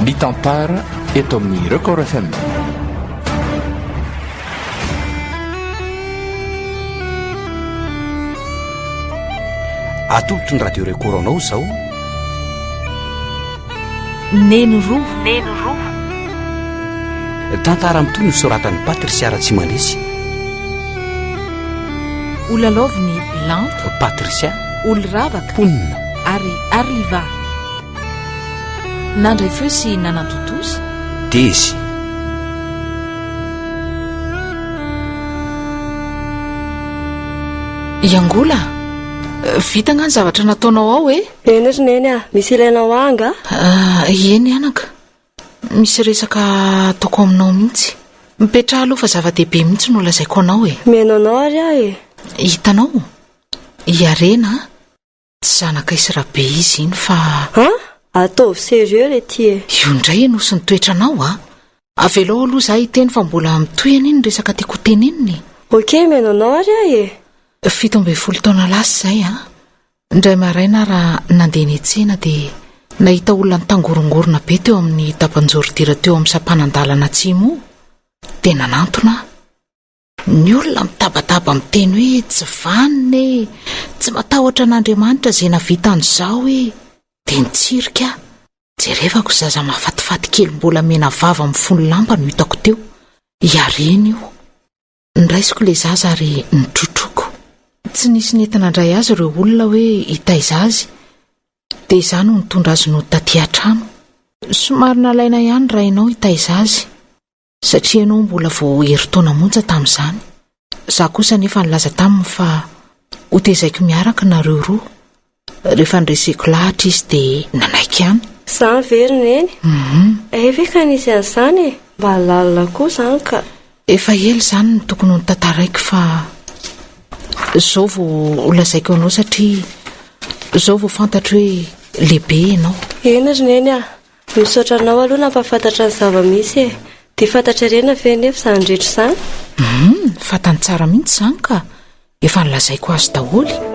Ny tantara eto amin'ny Record FM. Atolotry ny Radio Record anao izao. Neny roa. Neny roa. Tantara mitohy nosoratan'i Patricia Ratsimandresy. Holalaovin'i Lanto. Patricia. Oloravaka. Mponina. Ary Arliva. Nandray feo sy nanantontosa. Dezy. I Angola, vita angaha ny zavatra nataonao ao e? Eny ry Neny a, misy ilainao ahy angaha? Ah, eny anaka, misy resaka ataoko aminao mihitsy. Mipetraha aloha fa zava-dehibe mihitsy no lazaiko anao e. Mihaino anao ary aho e. Hitanao, i Harena a, Tsy zanakay sy Rabe izy iny fa. An! Ataovy sérieux le ty e! Io indray ianao sy ny toetranao a! Avelao aloha za hiteny fa mbola mitohy anie ny resaka tiako ho tenenina e! Ok, mihaino anao ary aho e! 17 taona lasa izay a! Indray maraina aho raha nandeha niantsena dia nahita olona nitangorongorona be teo amin'ny tapan-joridira teo amin'ny sampanan-dalana atsimo io. Dia nanantona aho. Ny olona mitabataba miteny hoe tsy vanona e, tsy matahotra an'Andriamanitra izay navita an'izao e. Dia nitsirika aho. Jerevako zaza mahafatifaty kely mbola mena vava mifono lamba no hitako teo. I Harena io. Niraisiko ilay zaza ary notrotroiko. Tsy nisy nety nandray azy ireo olona hoe hitaiza azy. Dia izaho no nitondra azy nody taty an-trano. Somary nalaina ihany rainao hitaiza azy. Satria ianao mbola vao herintaona monja tamin'izany. Izaho kosa anefa nilaza taminy fa hotezaiko miaraka nareo roa. Rehefa noreseko lahatra izy dia nanaiky ihany. Izany ve ry Neny? Mhm. Hay ve ka nisy an'izany e? Mba lalina koa izany ka. Efa ela izany no tokony ho notantaraiko fa izao vao holazaiko anao satria izao vao fantatro hoe lehibe ianao. Eny ry Neny a! Misaotra anao aloha nampahafantatra ny zava-misy e! Dia fantatr'i Harena ve anefa izany rehetra izany? Humm, fantany tsara mihitsy izany ka! Efa nolazaiko azy daholo.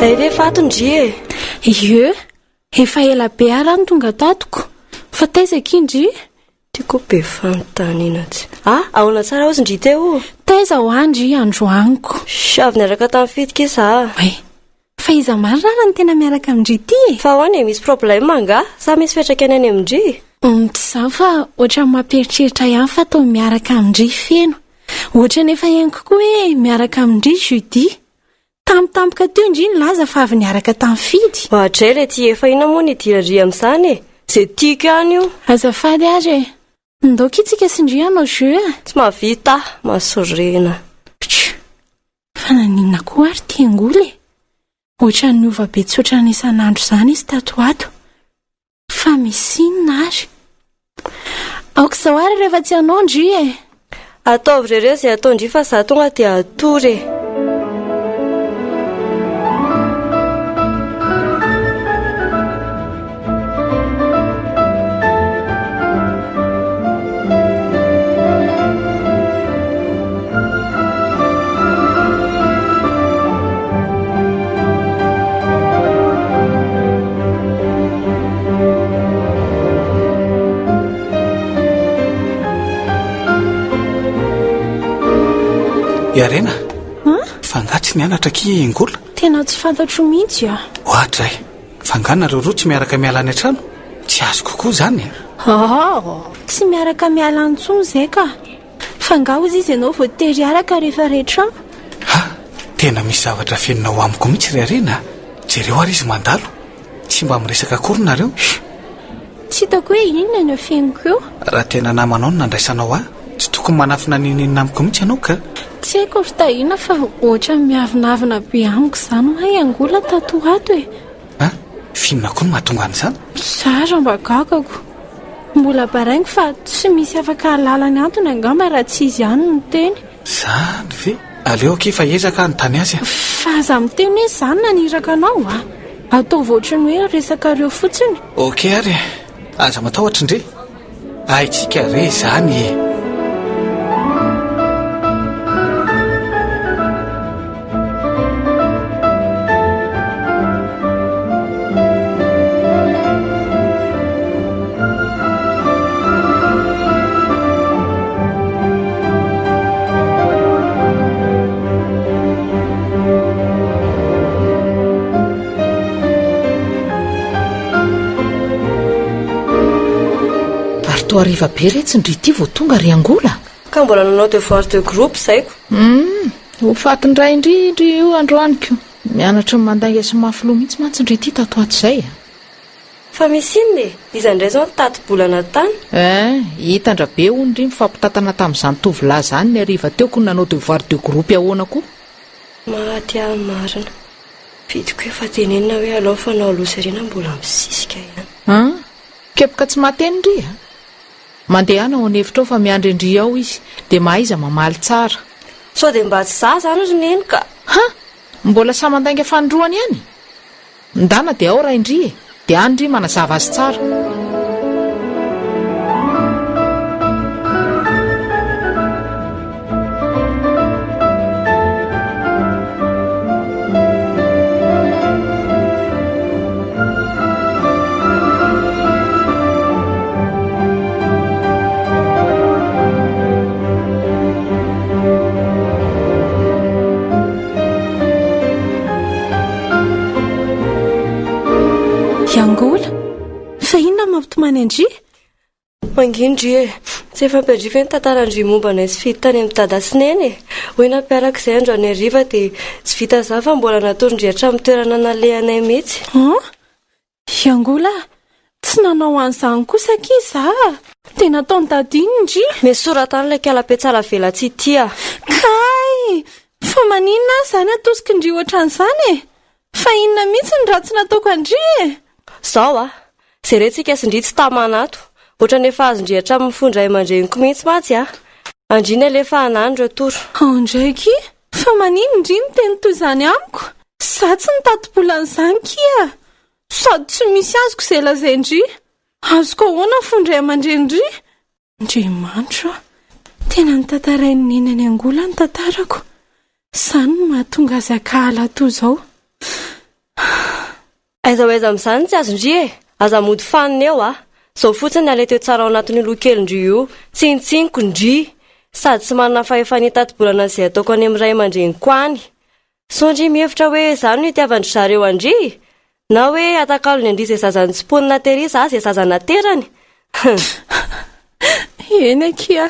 Hay ve faty ndry e? Ie, efa ela be ary aho no tonga tatoko. Fa taiza akia ndry? Ty koa be fanontaniana tsy. Ah, ahoana tsara ozy ndry teo? Taiza hoa ndry androaniko? Shh, avy niaraka tamin'ny Fidy kisa ah. Oay, Fa iza marina ary no tena miaraka amin-dry ity e? Fa ahoana e, misy problème angaha? Sa misy fiantraikany any amin-dry? Tsy izany fa ohatran'ny mampieritreritra ihany fa toa miaraka amin-dry Feno. Ohatra nefa henoko koa hoe miaraka amin-dry Judy. Tampotampoka teo ndry nilaza fa avy niaraka tamin'i Fidy. Oadray re ty, efa inona moa no idiran-dry amin'izany e? Izay tiako ihany io. Azafady ary e. Ndao ki tsika sy ndry hanao jeu e. Tsy mahavita aho, mahasorena. Ptch! Fa naninona koa ary ity Angola e? Ohatran'ny niova be tsy ohatran'ny isan'andro izany izy tato ho ato. Fa misy inona ary? Aoka izao ary rehefa tsy hanao ndry e! Ataovy rereo izay ataon-dry fa za tonga dia hatory e! Iarena, fa angaha tsy nianatra akia i Angola? Tena tsy fantatro mihitsy a. Oadray. Fa nga nareo roa tsy miaraka miala any an-trano? Tsy azoko koa izany e! Oh! Tsy miaraka miala any intsony izay ka! Fa nga hozy izy ianao voatery hiaraka rehefa rehetra an? Ha! Tena misy zavatra afeninao amiko mihitsy ry Harena a! Jereo ary izy mandalo! Tsy mba miresaka akory nareo? Tsy hitako hoe inona no afeniko eo. Raha tena namanao no nandraisanao ahy, tsy tokony manafina n'inon'inona amiko mihitsy ianao ka! Tsy haiko ry Tahiana fa ohatran'ny miavonavona be amiko izany hoa i Angola tato ho ato e! An? F'inona koa no mahatonga an'izany? Zara mba gagako. Mbola baraingo fa tsy misy afaka hahalala ny antony angamba raha tsy izy ihany no miteny. Zany ve? Aleo akia fa hiezaka hanontany azy a. Fa aza miteny hoe za no naniraka anao a! Ataovy ohatran'ny hoe resakareo fotsiny. Ok ary e! Aza matahotra ndry. Haintsika re izany e! Ary toa hariva be retsy ndry ity vao tonga ry Angola. Ka mbola nanao devoir de groupe zay ko. Hum, ho faty indray ndry ndry io androany ko. Mianatra ny mandainga sy mafy loha mihitsy mantsy ndry ity tato ato izay a. Fa misy inona e? Iza indray izao nitati-bolana tany? Eh, hitan-dRabe hono ndry nifampitantana tamin'izany tovolahy izany ny hariva teo ko nanao devoir de groupe ahoana koa? Maty aho marina. Vidiko efa tenenina hoe alao fa nao aloha sy aoriana mbola misisika ihany. An! Kepoka tsy mahateny ndry a! Mandehana ao an'efitra ao fa miandry an-dry ao izy dia mahaiza mamaly tsara. Sao dia mba tsy za izany ry neny ka! Ha! Mbola sahy mandainga fanindroany ihany? Ndana dia ao Raindry e! Dia any ndry manazava azy tsara. Iangola, fa inona no mampitomany an-dry? Manginy ndry e! Tsy efa ampiandry ve ny tantaran-dry momba anay sy Fidy tany amin'i Dada sy Neny e? Hoy nampiaraka izay androany hariva dia tsy vita izany fa mbola natoron-dry hatramin'ny toerana nalehanay mihitsy. An? Iangola, tsy nanao an'izany kosa akia za a! Dia nataon'i Dada inona ndry? Misorata any ilay kala be tsara velatsihy ity a! Kay! Fa maninona aho izany atosiky ndry ohatran'izany e? Fa inona mihitsy ny ratsy nataoko an-dry e? Zao a! Jerentsika sy ndry tsy tamana ato. Ohatran'ny efa azon-dry hatramin'ny fon-dray aman-dreniko mihitsy mantsy a! An-dry ny alefa hanano ireo toro. Ao indray ki! Fa maninona ndry miteny toy izany amiko? Za tsy nitati-bola an'izany ki a! Sady tsy misy azoko izay lazain-dry. Azoko ahoana ny fon-dray aman-drenin-dry? Andriamanitro a! Tena notantarain'i Neny any Angola ny tantarako. Izany no mahatonga azy hankahala toy izao. Aiza ho aiza amin'izany tsy azon-dry e! Aza mody fanina eo a! Izao fotsiny ny alety eo tsara ao anatin'io loha kelin-dry io, tsinontsinoko ndry! Sady tsy manana fahefana hitati-bolana an'izay ataoko any amin'ny ray aman-dreniko any. Sao ndry mihevitra hoe izany no itiavan-dry zareo an-dry? Na hoe atakalony an-dry izay zaza notsimponina tery za izay zaza naterany? Hum. Eny akia.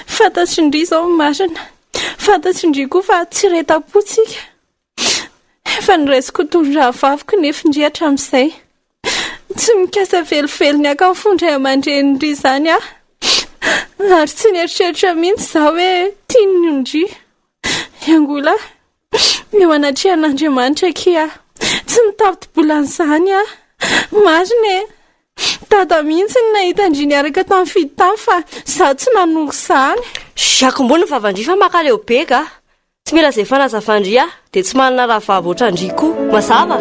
Fantatry ndry izao ny marina. Fantatry ndry koa fa tsy iray tam-po tsika. Efa noraisiko ho toy ny rahavaviko nefa ndry hatramin'izay. Tsy mikasa velively ny haka ny fon-dray aman-drenin-dry izany aho. Ary tsy nieritreritra mihitsy izaho hoe tiany ndry. Angola, eo anatrehan'Andriamanitra akia aho. Tsy nitati-bola an'izany aho. Marina e! Dada mihitsy no nahita an-dry niaraka tamin'i Fidy tany fa izaho tsy nanoro izany. Jakombony ny vavan-dry fa mankaleo be ga! Tsy mila izay fanazavan-dry aho dia tsy manana rahavavy ohatran-dry koa. Mazava?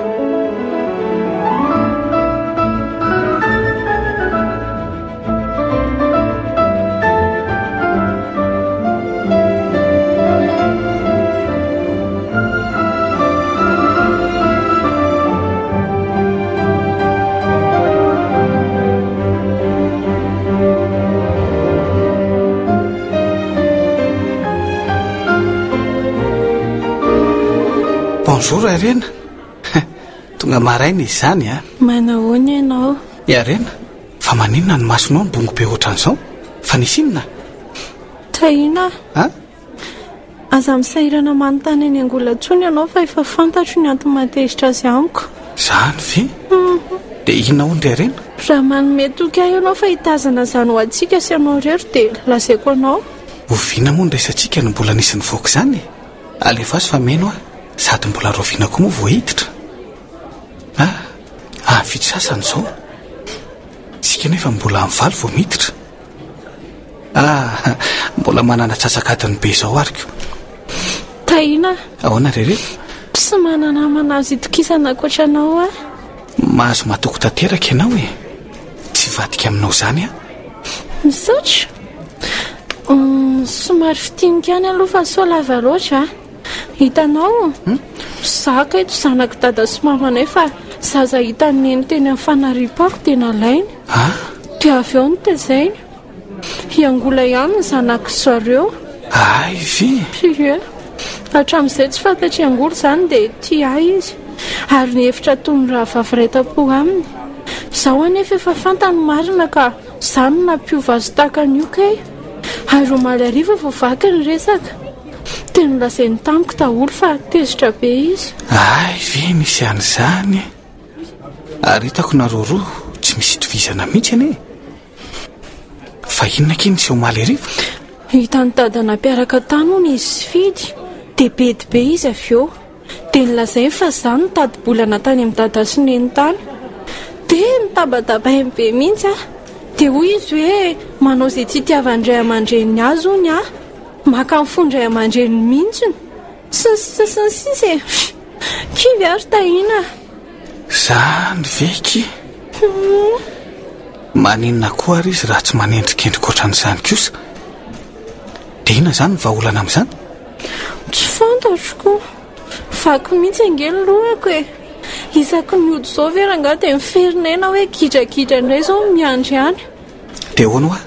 Bonjour Arena. Tonga maraina izy izany a. Manahoana ianao? I Arena, fa maninona ny masonao no bongo be ohatran'izao? Fa nisy inona? Tahiana a! A? Aza misahirana manontany an'i Angola intsony ianao fa efa fantatro ny antony mahatezitra azy amiko. Izany ve? Dia inona hono ry Arena? Raha manome toky ahy ianao fa hitazana izany ho antsika sy ianao irery dia lazaiko anao. Oviana moa ny resatsika no mbola nisy nivoaka izany e? Alefaso fa mino aho sady mbola rahoviana koa moa vao hiditra? Ah, avy sasany izao. Isika nefa mbola amin'ny valo vao miditra. Ah, mbola manana atsasak'adiny be izao ary ko. Tahiana. Ahoana ry reto? Tsy manana namana azo itokisana ankoatra anao aho. Mahazo matoky tanteraka ianao e. Tsy hivadika aminao izany aho. Misaotra. Hum, somary fintiniko ihany aloha fa sao lava loatra a. Hitanao? Hmm? Zaka eto zanak'i dada sy mamanay fa zaza hitan'i neny teny amin'ny fanariam-pako dia nalainy. Ah? Dia avy eo notezainy. Hiangola ihany ny zanak'i zareo. Hay ve? Ie. Hatramin'izay tsy fantatr'i Angola izany dia tia ahy izy. Ary nihevitra toy ny rahavavy iray tam-po aminy. Izao anefa efa fantany ny marina ka izany no nampiova azy tahaka an'io kay. Ary omaly hariva vao vaky ny resaka. Dia nolazainy tamiko daholo fa tezitra be izy. Hay ve misy an'izany e? Ary hitako nareo roa tsy misy itovizana mihitsy anie e. Fa inona akia niseho omaly hariva? Hitan'i Dada nampiaraka tany hono izy sy Fidy, dia bedy be izy avy eo. Dia nolazainy fa izaho no nitadi-bolana tany amin'i Dada sy Neny tany. Dia nitabatabainy be mihitsy aho. Dia hoy izy hoe manao izay tsy itiavan'ny ray aman-dreniny azy hono aho. Maka ny fon-dray aman-dreniny mihitsy. Sy ny sisa sy ny sisa e! Kivy aho ry Tahiana a! Zany ve ki? Maninona koa ary izy raha tsy manendrikendrika ohatran'izany kosa? Dia inona izany ny vahaolana amin'izany? Tsy fantatro ko! Vaky mihitsy ange ny lohako e! Isaky ny hody izao ve rangahy dia miferinaina hoe gidragidra indray izao no miandry any? Dia ahoana hoa?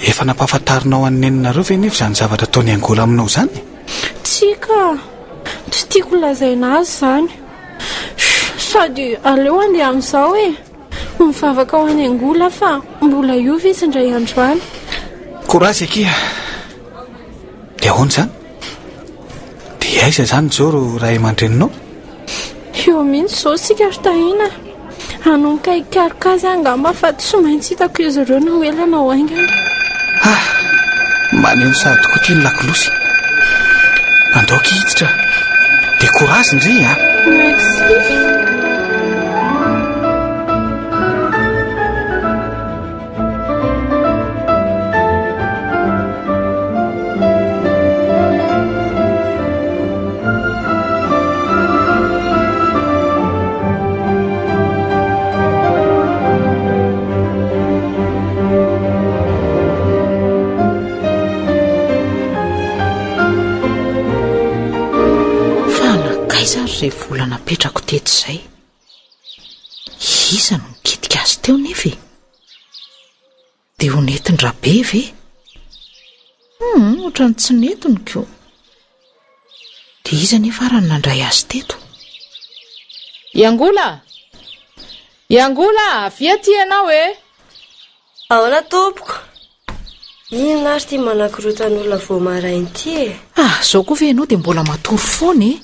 Efa nampahafantarinao an'i neninareo ve nefa izany zavatra ataon'i Angola aminao izany? Tsia ka! Tsy tiako lazaina azy izany. Sady aleo handeha amin'izao e! Mivavaka ho an'i Angola aho fa mbola hiova izy indray andro any. Courage akia! Dia ahoana izany? Dia aiza izany izao ireo ray aman-dreninao? Eo mihitsy izao isika ry Tahiana. Hanomboka hikaroka azy aho angamba fa tsy maintsy hitako izy ireo na ho ela na ho haingana. Ah! Maneno sahady koa ity ny lakolosy. Andao akia hiditra. Dia courage ndry a! Merci. Fa nankaiza ary izay vola napetrako teto izay? Iza no nikitika azy teo nefa e? Dia ho nentin-dRabe ve? Hum, ohatran'ny tsy nentiny ko. Dia iza anefa ary no nandray azy teto? Iangola! Iangola! Avia aty ianao e! Ahoana tompoko? Inona ary ity manakorotan'olona vao maraina ity e? Ah, izao koa ve ianao dia mbola matory foana e?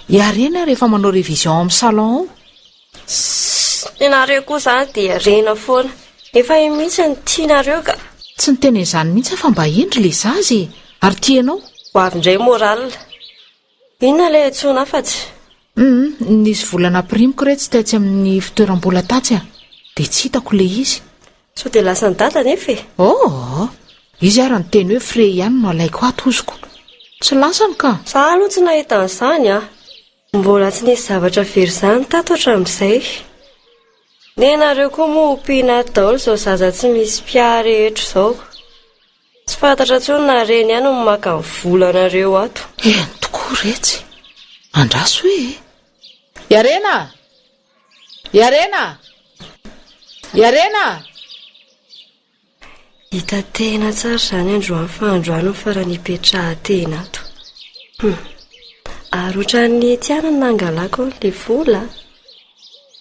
I Harena rehefa manao révision ao amin'ny salon ao. Sss, ianareo koa izany dia harena foana. Efa io mihitsy no tianareo ka. Tsy niteny an'izany mihitsy aho fa mba hendry ilay zaza e! Ary tia anao. Ho avy indray moral. Inona ilay antsoina afatsy? Hum, nisy vola nampirimiko re tsy tetsy amin'ny fitoeram-bola tatsy a! Dia tsy hitako ilay izy. Sao dia lasan'i dada anefa e? Oh! Izy ary niteny hoe frais ihany no alaiko ato hoziko. Tsy lasany ka! Za aloha tsy nahita an'izany a! Mbola tsy nisy zavatra very izany tato hatramin'izay. Nenareo koa moa ompiana ato daholo izao zaza tsy misy mpiahy rehetra izao. Tsy fantatra intsony na reny ihany no maka ny volanareo ato. Eny tokoa retsy. Andraso hoe e. Iarena! Iarena! Iarena! Hita tena tsara izany androany fa androany no farany hipetrahan-tena ato. Hum. Ary ohatran'ny nety ihany ny nangalako an'ilay vola.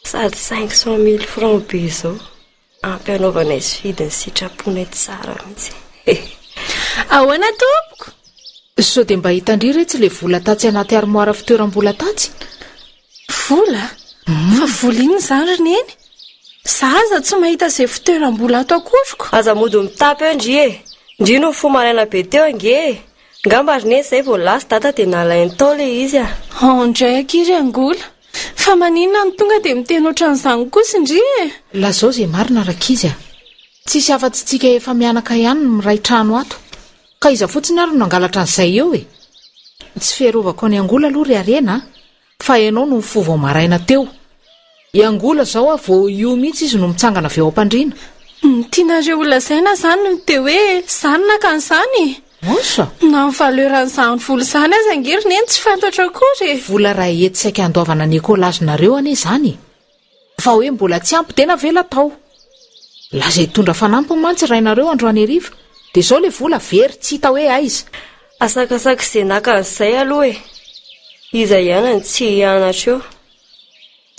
Sady 500 mille francs be izao. Ampy hanaovanay sy fidy ny sitraponay tsara mihitsy. Ahoana tompoko? Sao dia mba hitan-dry retsy ilay vola tatsy anaty armoire fitoeram-bola tatsy? Vola? Fa vola inona izany ry Neny? Za aza tsy mahita izay fitoeram-bola ato akoriko. Aza mody mitapy eo ndry e! Ndry no nifoha maraina be teo ange e! Ngamba ry Neny izay vao lasa dada dia nalainy tao ilay izy a! Ao indray akia ry Angola. Fa maninona no tonga dia miteny ohatran'izany kosa ndry e? Lazao izay marina rankizy a! Tsisy afa-tsy tsika efa mianaka ihany no miray trano ato. Ka iza fotsiny ary no hangalatra an'izay eo e? Tsy fiarovako an'i Angola aloha ry Harena a! Fa ianao no nifoha vao maraina teo. I Angola izao a, vao io mihitsy izy no mitsangana avy eo am-pandriana. Ny tianareo ho lazaina izany dia hoe izaho no naka an'izany e? Asa? Na ny valeur an'izany vola izany aza ange ry neny tsy fantatro akory e! Vola iray hetsy saika handoavana ny écolage-nareo anie izany e! Fa hoe mbola tsy ampy dia navela tao. Laza hitondra fanampiny mantsy rainareo androany hariva dia izao ilay vola very tsy hita hoe aiza. Asakasak'izay naka an'izay aloha e! Iza ihany no tsy hianatra eo?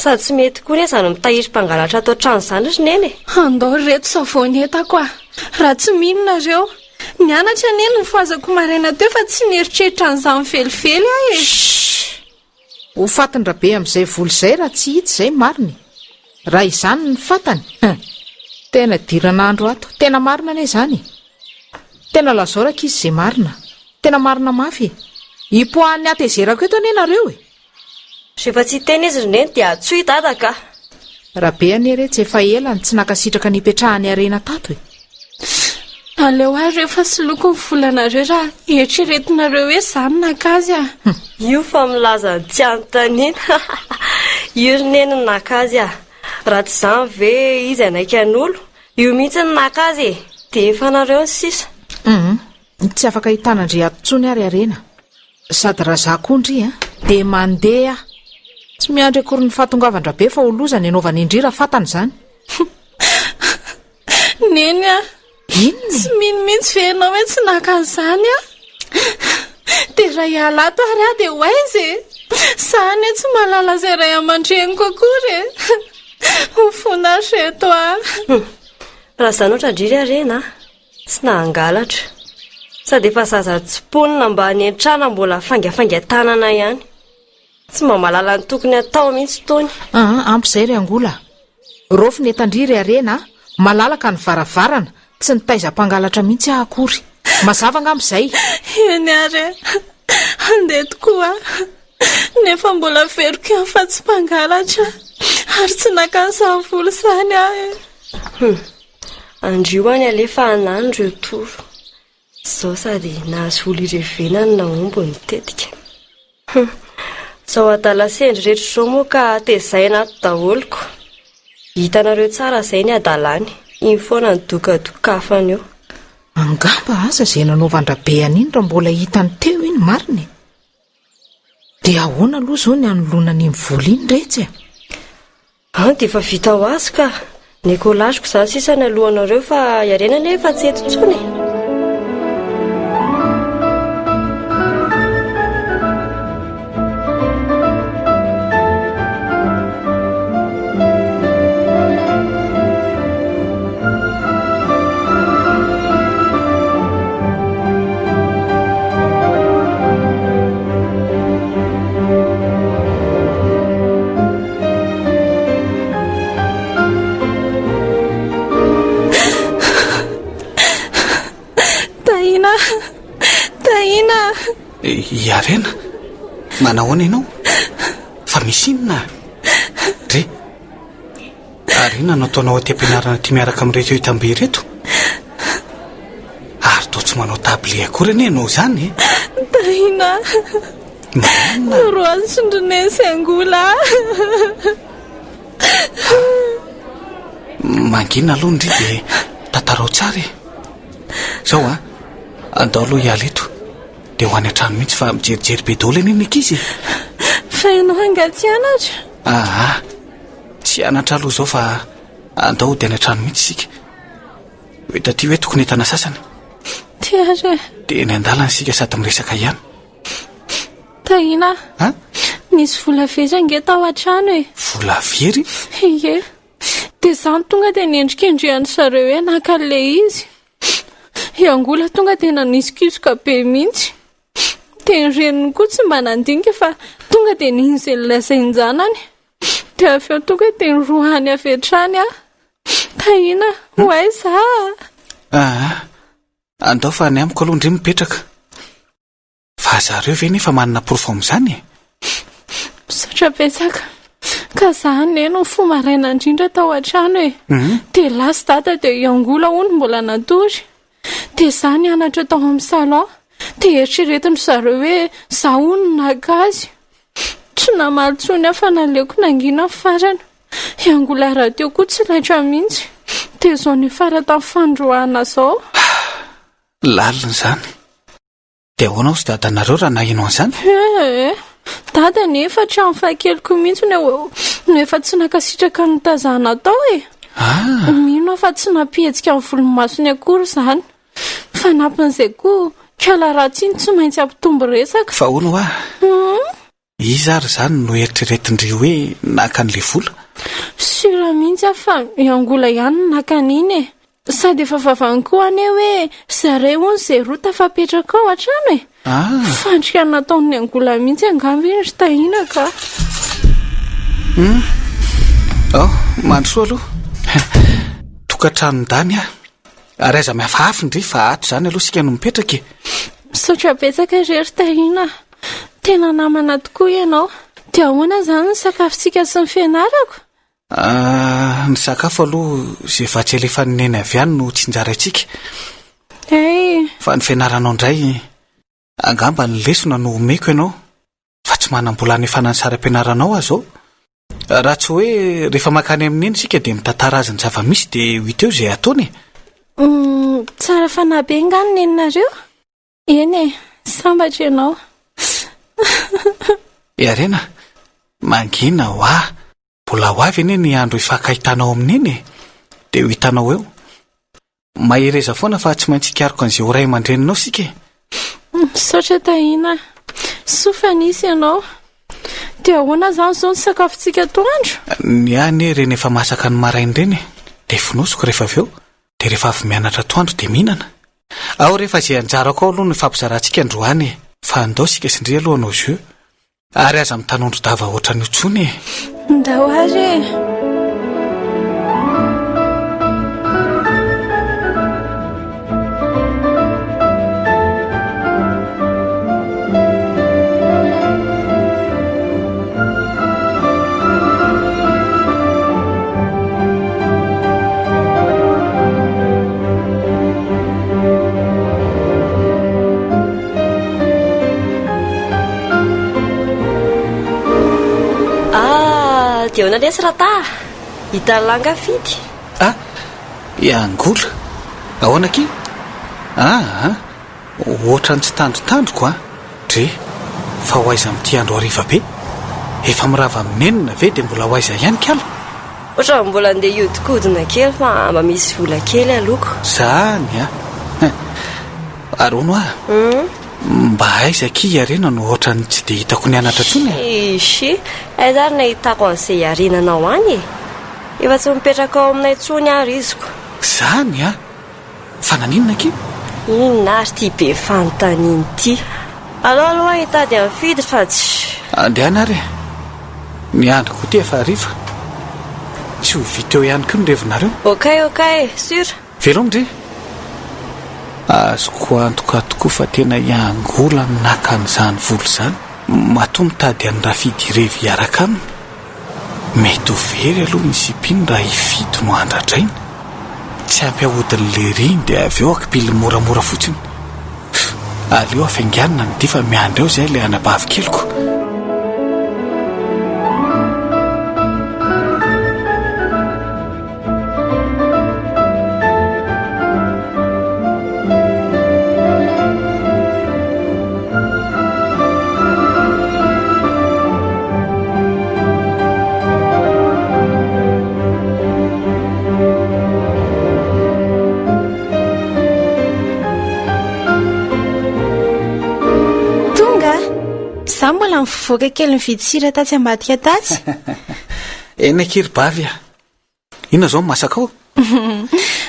Sady tsy mety koa anie izany mitahiry mpangalatra ato an-trano izany ry Neny e! Andao ry reto savony entako a! Raha tsy mino nareo. Nianatra anie no nifohazako maraina teo fa tsy nieritreritra an'izany velively aho e! Shh! Ho fatin-dRabe amin'izay vola izay raha tsy hita izay marina e! Raha izany ny fatany, hum! Tena idiran'andro ato. Tena marina anie izany e! Tena lazao rankizy izay marina. Tena marina mafy e! Hipoahan'ny hatezerako eto anie nareo e! Rehefa tsy hiteny izy ry Neny dia antsoy i Dada ka! Rabe anie re tsy efa ela no tsy nankasitraka ny hipetrahan'i Harena tato e! Aleo ary reo fa soloiko ny volanareo raha eritreretinareo hoe za no naka azy a! Io fa milaza ny tsy anontaniana! Io ry Neny no naka azy a! Raha tsy izany ve izy hanaiky hanolo? Io mihitsy no naka azy e! Dia efa nareo ny sisa. Hum, tsy afaka hitana an-dry ato intsony ary Harena. Sady raha za koa ndry a, dia mandeha aho. Tsy miandry akory ny fahatongavan-dRabe fa ho loza ny anaovany indry raha fantany izany. Neny a! Inona e? Tsy mino mihitsy ve ianao hoe tsy naka an'izany aho? Dia raha hiala ato ary aho dia ho aiza e? Za anie tsy mahalala izay ray aman-dreniko akory e! Ho fona ry reto a! Raha izany ohatran-dry ry Harena a! Tsy nahangalatra. Sady efa zaza tsiponina mba any an-trano mbola faingafaingan-tanana ihany. Tsy mba mahalala ny tokony hatao mihitsy itony. Aa, ampy izay ry Angola a! Raofy ny entan-dry ry Harena a! Malalaka ny varavarana, tsy nitaiza mpangalatra mihitsy aho akory. Mazava angamba izay? Eny ary e! Handeha tokoa aho. Nefa mbola averiko ihany fa tsy mpangalatra ary tsy naka an'izany vola izany aho e! Hum. Andrio any alefa hanano ireo toro. Izao sady nahazo vola irevena no nahomby ny tetika. Hum. Izao adala sendry rehetra izao moa ka tezaina ato daholo ko. Hitanareo tsara izay ny hadalany. Iny foana ny dokadokafany eo. Angamba aza izay nanaovan-dRabe an'iny raha mbola hitany teo iny marina e. Dia ahoana aloha izao ny hanoloana an'iny vola iny retsy e? An, dia efa vita ho azy ka. Ny écolage-ko izany sisa ny alohanareo fa i Harena anie efa tsy eto intsony e. Tahina, Tahina. I Harena, manahoana ianao? Fa misy inona? Dre, Ary inona no ataonao aty am-pianarana aty miaraka amin'ireto hitambe ireto? Ary toa tsy manao tablier akory anie ianao izany e! Tahina! Maninona? Noroasin-dry Neny sy Angola Mangina aloha ndry dia tantarao tsara e! Izao an, andao aloha hiala eto dia ho any an-trano mihitsy fa mijerijery be daholo anie ny ankizy e! Fa ianao angaha tsy hianatra? Aa, Tsy hianatra aloha izao fa andao hody any an-trano mihitsy isika. Hoe taty hoe tokony entana sasany. Ty ary e. Dia eny an-dalana isika sady miresaka ihany. Tahina. Ha? Nisy vola very ange tao an-trano e. Vola very? Ie. Dia izaho no tonga dia nendrikendrehan-dry zareo hoe naka an'ilay izy. I Angola tonga dia nanisikosoka be mihitsy. Dia ny reniny koa tsy mba nandinika fa tonga dia nino izay nolazain-janany. Dia avy eo tonga dia niroahany avy hatrany aho. Tahina, ho aiza aho? Aa, andao fa any amiko aloha ndry mipetraka. Fa zareo ve nefa manana porofo amin'izany e? Misaotra betsaka. Ka za anie no nifoha maraina indrindra tao an-trano e. Dia lasa dada dia i Angola hono mbola natory. Dia za nianatra tao amin'ny salon. Dia eritreretin-dry zareo hoe za hono no naka azy. Tsy namaly intsony aho fa naleoko nangina ny farany. I Angola rahateo koa tsy laitra mihitsy. Dia izao niafara tamin'ny fandroahana izao. Lalina izany. Dia ahoana hozy dadanareo raha naheno an'izany? Ee, dada anie efa hatramin'ny fahakeliko mihitsy no no efa tsy nankasitraka ny nitazana tao e. Ah. Mino aho fa tsy nampihetsika ny volomasony akory izany. Fanampin'izay koa, kala ratsy iny tsy maintsy hampitombo resaka. Fa hono hoa, iza ary izany no eritreretin-dry hoe naka an'ilay vola? Sûr mihitsy aho fa i Angola ihany no naka an'iny e. Sady efa vavany koa anie hoe zareo hono izay roa tafapetraka ao an-trano e. Ah. Fandrika nataon'ny Angola mihitsy angamba iny ry Tahiana ka. Hmm. Oh, mandrosoa aloha. Tokantranon-dany aho. Ary aiza mihafahafy ndry fa ato izany aloha isika no mipetraka e. Misaotra betsaka re ry Tahiana. Tena namana tokoa ianao. Dia ahoana izany ny sakafontsika sy ny fianarako? Ah, ny sakafo aloha izay vatsy alefan'i Neny avy any no tsinjaraintsika. Hey. Fa ny fianaranao indray, angamba ny lesona no omeko ianao, fa tsy manam-bola hanefana ny saram-pianaranao aho izao. Raha tsy hoe rehefa mankany amin'i Neny isika dia mitantara azy ny zava-misy dia ho hita eo izay ataony e. Tsara fanahy be angaha ny neninareo? Eny e, sambatra ianao. I Harena, mangina hoa. Mbola ho avy anie ny andro hifankahitanao amin'i Neny e! Dia ho hitanao eo. Mahereza foana fa tsy maintsy hikaroka an'izay ho ray aman-dreninao isika e! Misaotra Tahiana a! Soa fa nisy ianao. Dia ahoana izany izao ny sakafontsika atoandro? Ny ahy anie ireny efa masaka ny maraina ireny e! Dia fonosiko rehefa avy eo. Dia rehefa avy mianatra atoandro dia mihinana. Ao re fa izay anjarako ao aloha no hifampizarantsika androany e! Fa andao isika sy ndry aloha hanao jeu. Ary aza mitanondro-dava ohatran'io intsony e! Ndao ary e! Ah, dia ahoana lesy Rata? Hitan'i Langa Fidy? Ah, i Angola. Ahoana akia? Ah, ah. Ohatran'ny tsy tandrotandroko an! Dre, fa ho aiza amin'ity andro hariva be? Efa mirava amin'ny enina ve dia mbola ho aiza ihany kala? Ohatran'ny mbola andeha hiodikodina kely fa mba misy vola kely aloha ko. Zany an! Hein! Ary hono hoa, mba aiza akia i Harena no ohatran'ny tsy dia hitako nianatra intsony e? Ishi, aiza ary nahitako an'izay Harenanao any e? Efa tsy mipetraka ao aminay intsony ary izy ko. Zany an! Fa naninona akia? Inona ary ity be fanontaniana ity? Alao aloha hitady an'i Fidy fa tsy. Andehana ary e! Ny andro koa ity efa hariva. Tsy ho vita eo ihany koa ny revinareo. Ok ok, sûr! Veloma ndry! Azoko antoka tokoa fa tena i Angola no naka an'izany vola izany. Matoa mitady an'i Rafidy hirevy hiaraka aminy. Mety ho very aloha ny sipiny raha i Fidy no andradraina. Tsy ampy ahodin'i Lery iny dia avy eo akipiliny moramora fotsiny. Aleo hafainganina ny dia fa miandry ao izay ilay anabavy keliko. Tonga! Za mbola mivoaka kely mividy sira tatsy ambadika tatsy. Eny akia ry bavy a! Inona izao no masaka ao?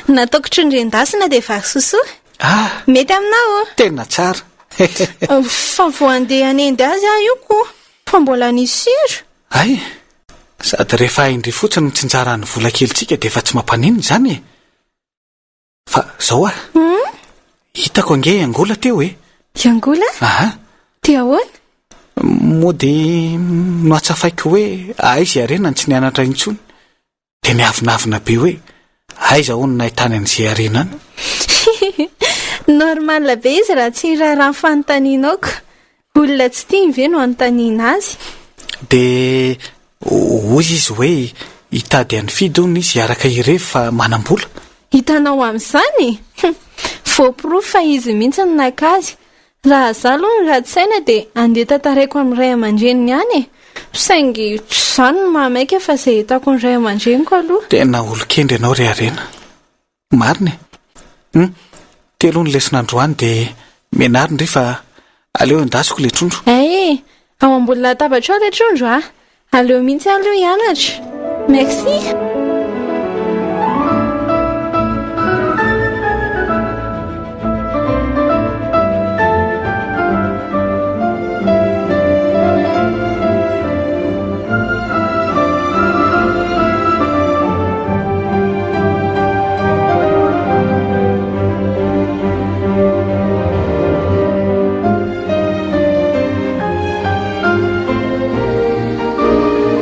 Nataoko trondro endasina dia vary sosoa. Ah! Mety aminao? Tena tsara. Fa vao handeha hanendy azy aho io ko. Fa mbola nisy sira. Hay! Sady rehefa hain-dry fotsiny mitsinjara ny vola kelintsika dia efa tsy mampaninona izany e! Fa zao ah. Hitako ange i Angola teo e. I Angola? Aha. Dia ahoana? Moa dia nohatsafaiko hoe aiza i Harena no tsy nianatra intsony. Dia niavonavona be hoe aiza hono no nahitany an'izay harena any. Normal be izy raha tsy hiraharaha ny fanontanianao ko. Olona tsy tiany ve no anontaniana azy? Dia hoy izy hoe hitady an'i Fidy hono izy hiaraka hirevy fa manam-bola. Hitanao amin'izany e! Voaporofo fa izy mihitsy no naka azy. Raha za aloha no ratsy saina dia andeha tantaraiko amin'ny ray aman-dreniny any e! Saingy tsy izany no mahamaika fa izay hitako ny ray aman-dreniko aloha. Tena olon-kendry ianao ry Harena. Marina e! Hum, ty aloha ny lesona androany dia mianaro ndry fa aleo endasiko ilay trondro. Hay e! Ao ambony latabatra ao ilay trondro a! Aleo mihitsy aloha hianatra. Merci.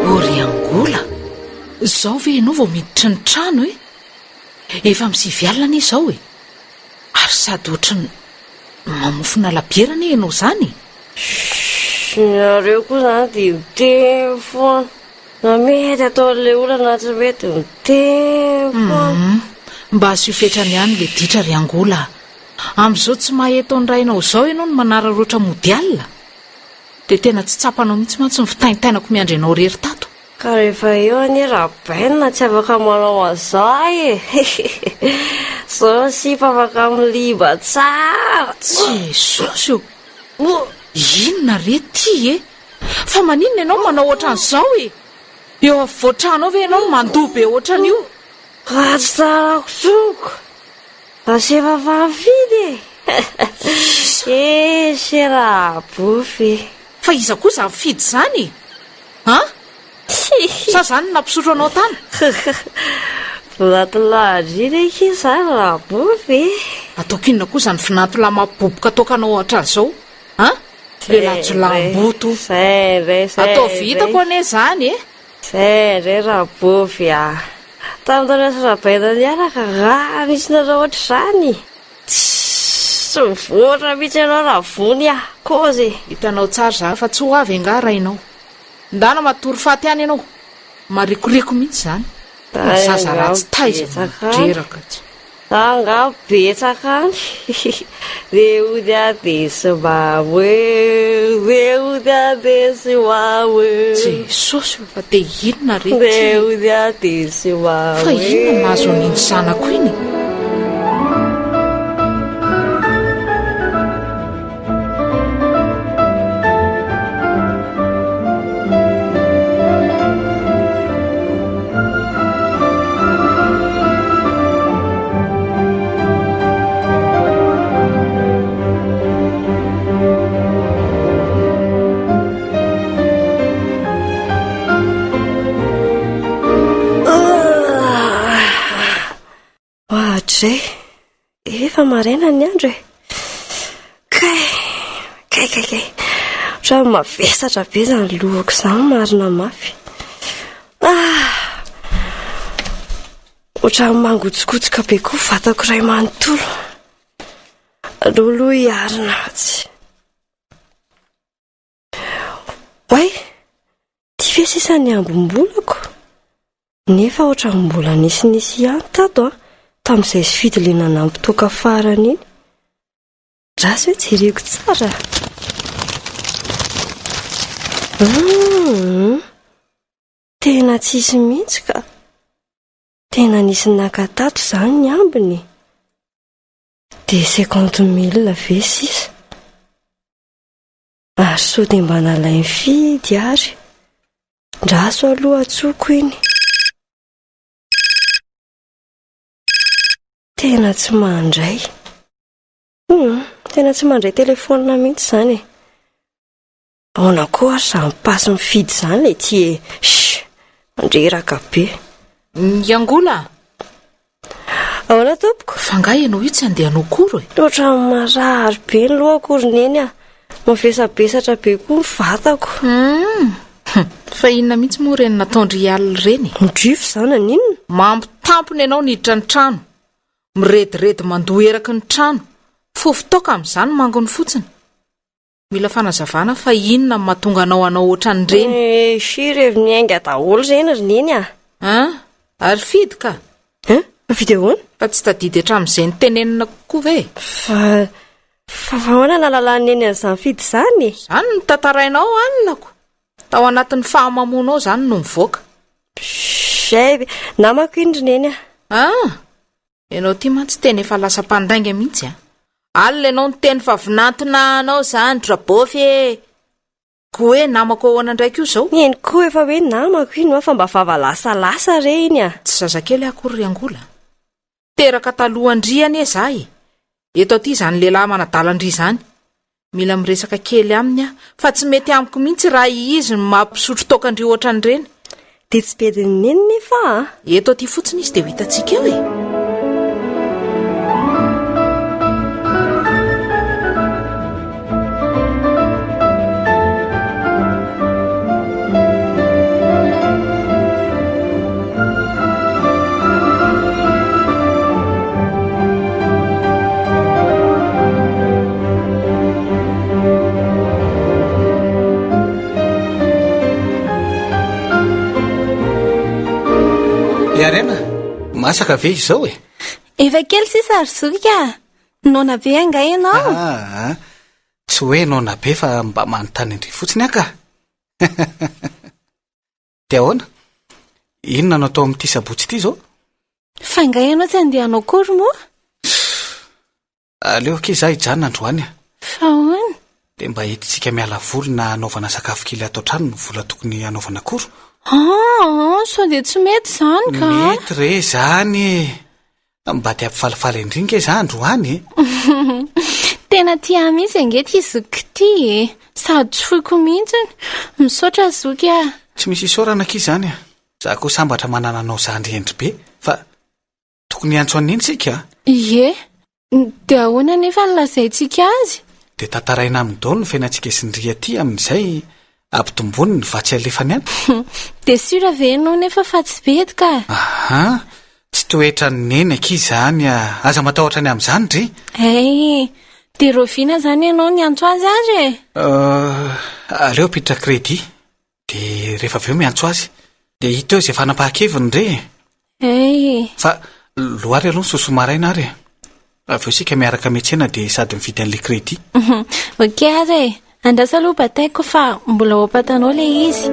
O ry Angola, izao ve ianao vao miditra ny trano e? Efa amin'ny sivy alina anie izao e! Ary sady ohatry ny mamofona labiera anie ianao izany e! Chut, nareo koa izany dia miteny foana. Na mety ataon'ilay olona na tsy mety miteny foana. Hum, mba asio fetrany ihany ilay ditra ry Angola a! Amin'izao tsy maha eto ny rainao izao ianao no manararaotra mody alina? Dia tena tsy tsapanao mihitsy mantsy ny fitaintainako miandry anao irery tato. Ka rehefa eo anie Rabaina tsy afaka manao an'izao e! Zao ny sipa afaka miliba tsara. Jesosy ô! Inona re ty e? Fa maninona ianao manao ohatran'izao e? Eo afovoan-trano ao ve ianao no mandoa be ohatran'io? Ratsy tsarako tsoko. Asefa famifidy e! Eh, se rabofy e! Fa iza koa izany fidy izany e? An? Sa izany no nampisotro anao tany? Vinantolahy indrindra akia izany rabofy e! Ataoko inona koa izany vinantolahy mampiboboka toaka anao ohatran'izao? An? Lehilahy jiolahimboto. Zay indray, zay Ataovy hitako anie izany e! Zay indray Rabovy a! Tamin'ny taona sy Rabaina niaraka angaha nisy nanao ohatr'izany? Tsy mivoatra mihitsy ianao Ravony a! Kôzy e! Hitanao tsara izany fa tsy ho avy angaha rainao. Ndana matory faty any ianao. Marikoriko mihitsy izany. Ny zaza ratsy taiza mandreraka tsy. Angaha betsaka any Dia hody aho dia sy mamo e Dia hody aho dia sy mamo e Jesosy ô fa dia inona re ty Dia hody aho dia sy mamo e Fa inona no mahazo an'iny zanako iny e? Ohatrizay, efa maraina ny andro e. Kay, kay, kay, kay. Ohatran'ny mavesatra be izany lohako izany marina mafy. Ah! Ohatran'ny mangotsikotsika be koa vatako iray manontolo. Aleo aloha hiarina fa tsy. Oay! Ty ve sisa ny ambim-bolako? Nefa ohatran'ny mbola nisinisy ihany tato an, tamin'izay sifidy ilay nanampy toaka farany iny. Andraso hoe jereko tsara. Hum, tena tsisy mihitsy ka. Tena nisy naka tato izany ny ambiny. Dia cinquante mille ve sisa? Ary sao dia mba nalain'i Fidy ary? Ndraso aloha antsoiko iny. Tena tsy mandray. Hum, tena tsy mandray telefaonina mihitsy izany e. Ahoana koa ary izany pasy mifidy izany le ty e. Shh, mandreraka be. Ny Angola? Ahoana tompoko? Fa angaha ianao io tsy handeha hanao cours e? Ohatran'ny marary be ny lohako ry neny a. Mavesabesatra be koa ny vatako. Hum! Fa inona mihitsy moa ireny nataon-dry alina ireny e? Midrify izaho naninona? Mambo tampona ianao niditra ny trano. Mirediredy mandoa eraky ny trano. Fofo-toaka amin'izany mangony fotsiny. Mila fanazavana fa inona no mahatonga anao hanao ohatran'ireny? Eh, shi revy miainga daholo ireny ry neny a! An! Ary Fidy ka! Hein? Fa Fidy ahoana? Fa tsy tadidy hatramin'izay nitenenina koa ve? Fa, fa ahoana nahalalan'i neny an'izany Fidy izany e? Izany no tantarainao alina-ko! Tao anatin'ny fahamamoanao izany no nivoaka. Zay, namako iny ry neny a! An! Ianao ity mantsy tena efa lasa mpandainga mihitsy a! Alina ianao niteny fa vinantona anao izany Rabôfy e! Ko hoe namako ahoana indray koa izao? Eny koa efa hoe namako iny hoa fa mba vava lasalasa re iny a! Tsy zazakely aho akory ry Angola a! Teraka talohan-dry anie za e! Eto aty izany lehilahy manadala an-dry izany. Mila miresaka kely aminy aho fa tsy mety amiko mihitsy raha izy no mampisotro toaka an-dry ohatran'ireny. Dia tsy bedin'i Neny nefa a! Eto aty fotsiny izy dia ho hitantsika eo e! Iarena, masaka ve izao e? Efa kely sisa ry zoky a! Noana be angaha ianao? Ah, ah. tsy hoe noana be fa mba manontany an-dry fotsiny aho ka. Dia ahoana? Inona no atao amin'ity sabotsy ity izao? Fa angaha ianao tsy handeha hanao cours moa? Aleo akia izaho hijanona androany a. Fa ahoana? Dia mba entintsika miala voly na hanaovana sakafo kely ato an-trano ny vola tokony hanaovana cours. Aa, sao dia tsy mety izany ka. Mety re izany e. Mba te hampifalifaly an-dry nge za androany e. Tena tia ahy mihitsy ange ity zokiko ity e. Sady tsy foiko mihitsy. Misaotra zoky a. Tsy misy isaorana akia izany a. Za koa sambatra manana anao zandry hendry be fa tokony hiantso an'i Neny isika a. Ie. Dia ahoana anefa no lazaintsika azy? Dia tantaraina aminy daholo ny fiainantsika sy ny ry aty amin'izay ampitomboiny ny vatsy alefany any. Dia sûr ve ianao nefa fa tsy bedy ka? Aha, tsy toetran'i Neny akia izany a! Aza matahotra ny amin'izany dry. Hay, dia rahoviana izany ianao niantso azy ary e? Euh, aleo hampiditra crédit. Dia rehefa avy eo miantso azy. Dia hita eo izay fanapahan-keviny re e. Hey. Fa loary aloha ny sosoa maraina ary e. Avy eo isika miaraka miantsena dia sady mividy an'ilay crédit. Ok ary e. Andraso aloha bataiko fa mbola ao am-patanao ilay izy.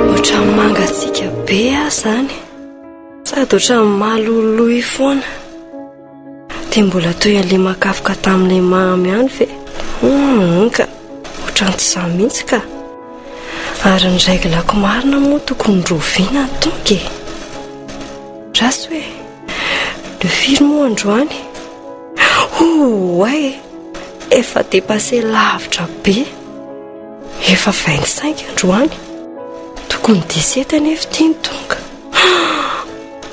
Ohatran'ny mangatsiaka be aho izany. Sady ohatran'ny maloloy foana. Dia mbola toy an'ilay makafoka tamin'ilay mamy ihany ve? Hum, ka. Ohatran'ny tsy izaho mihitsy ka. Ary ny règle-ko marina moa tokony roviana ny tonga e. Raso e. Le firy moa androany? Oay! Efa dépassé lavitra be. Efa 25 androany. Tokony 17 anefa ity ny tonga.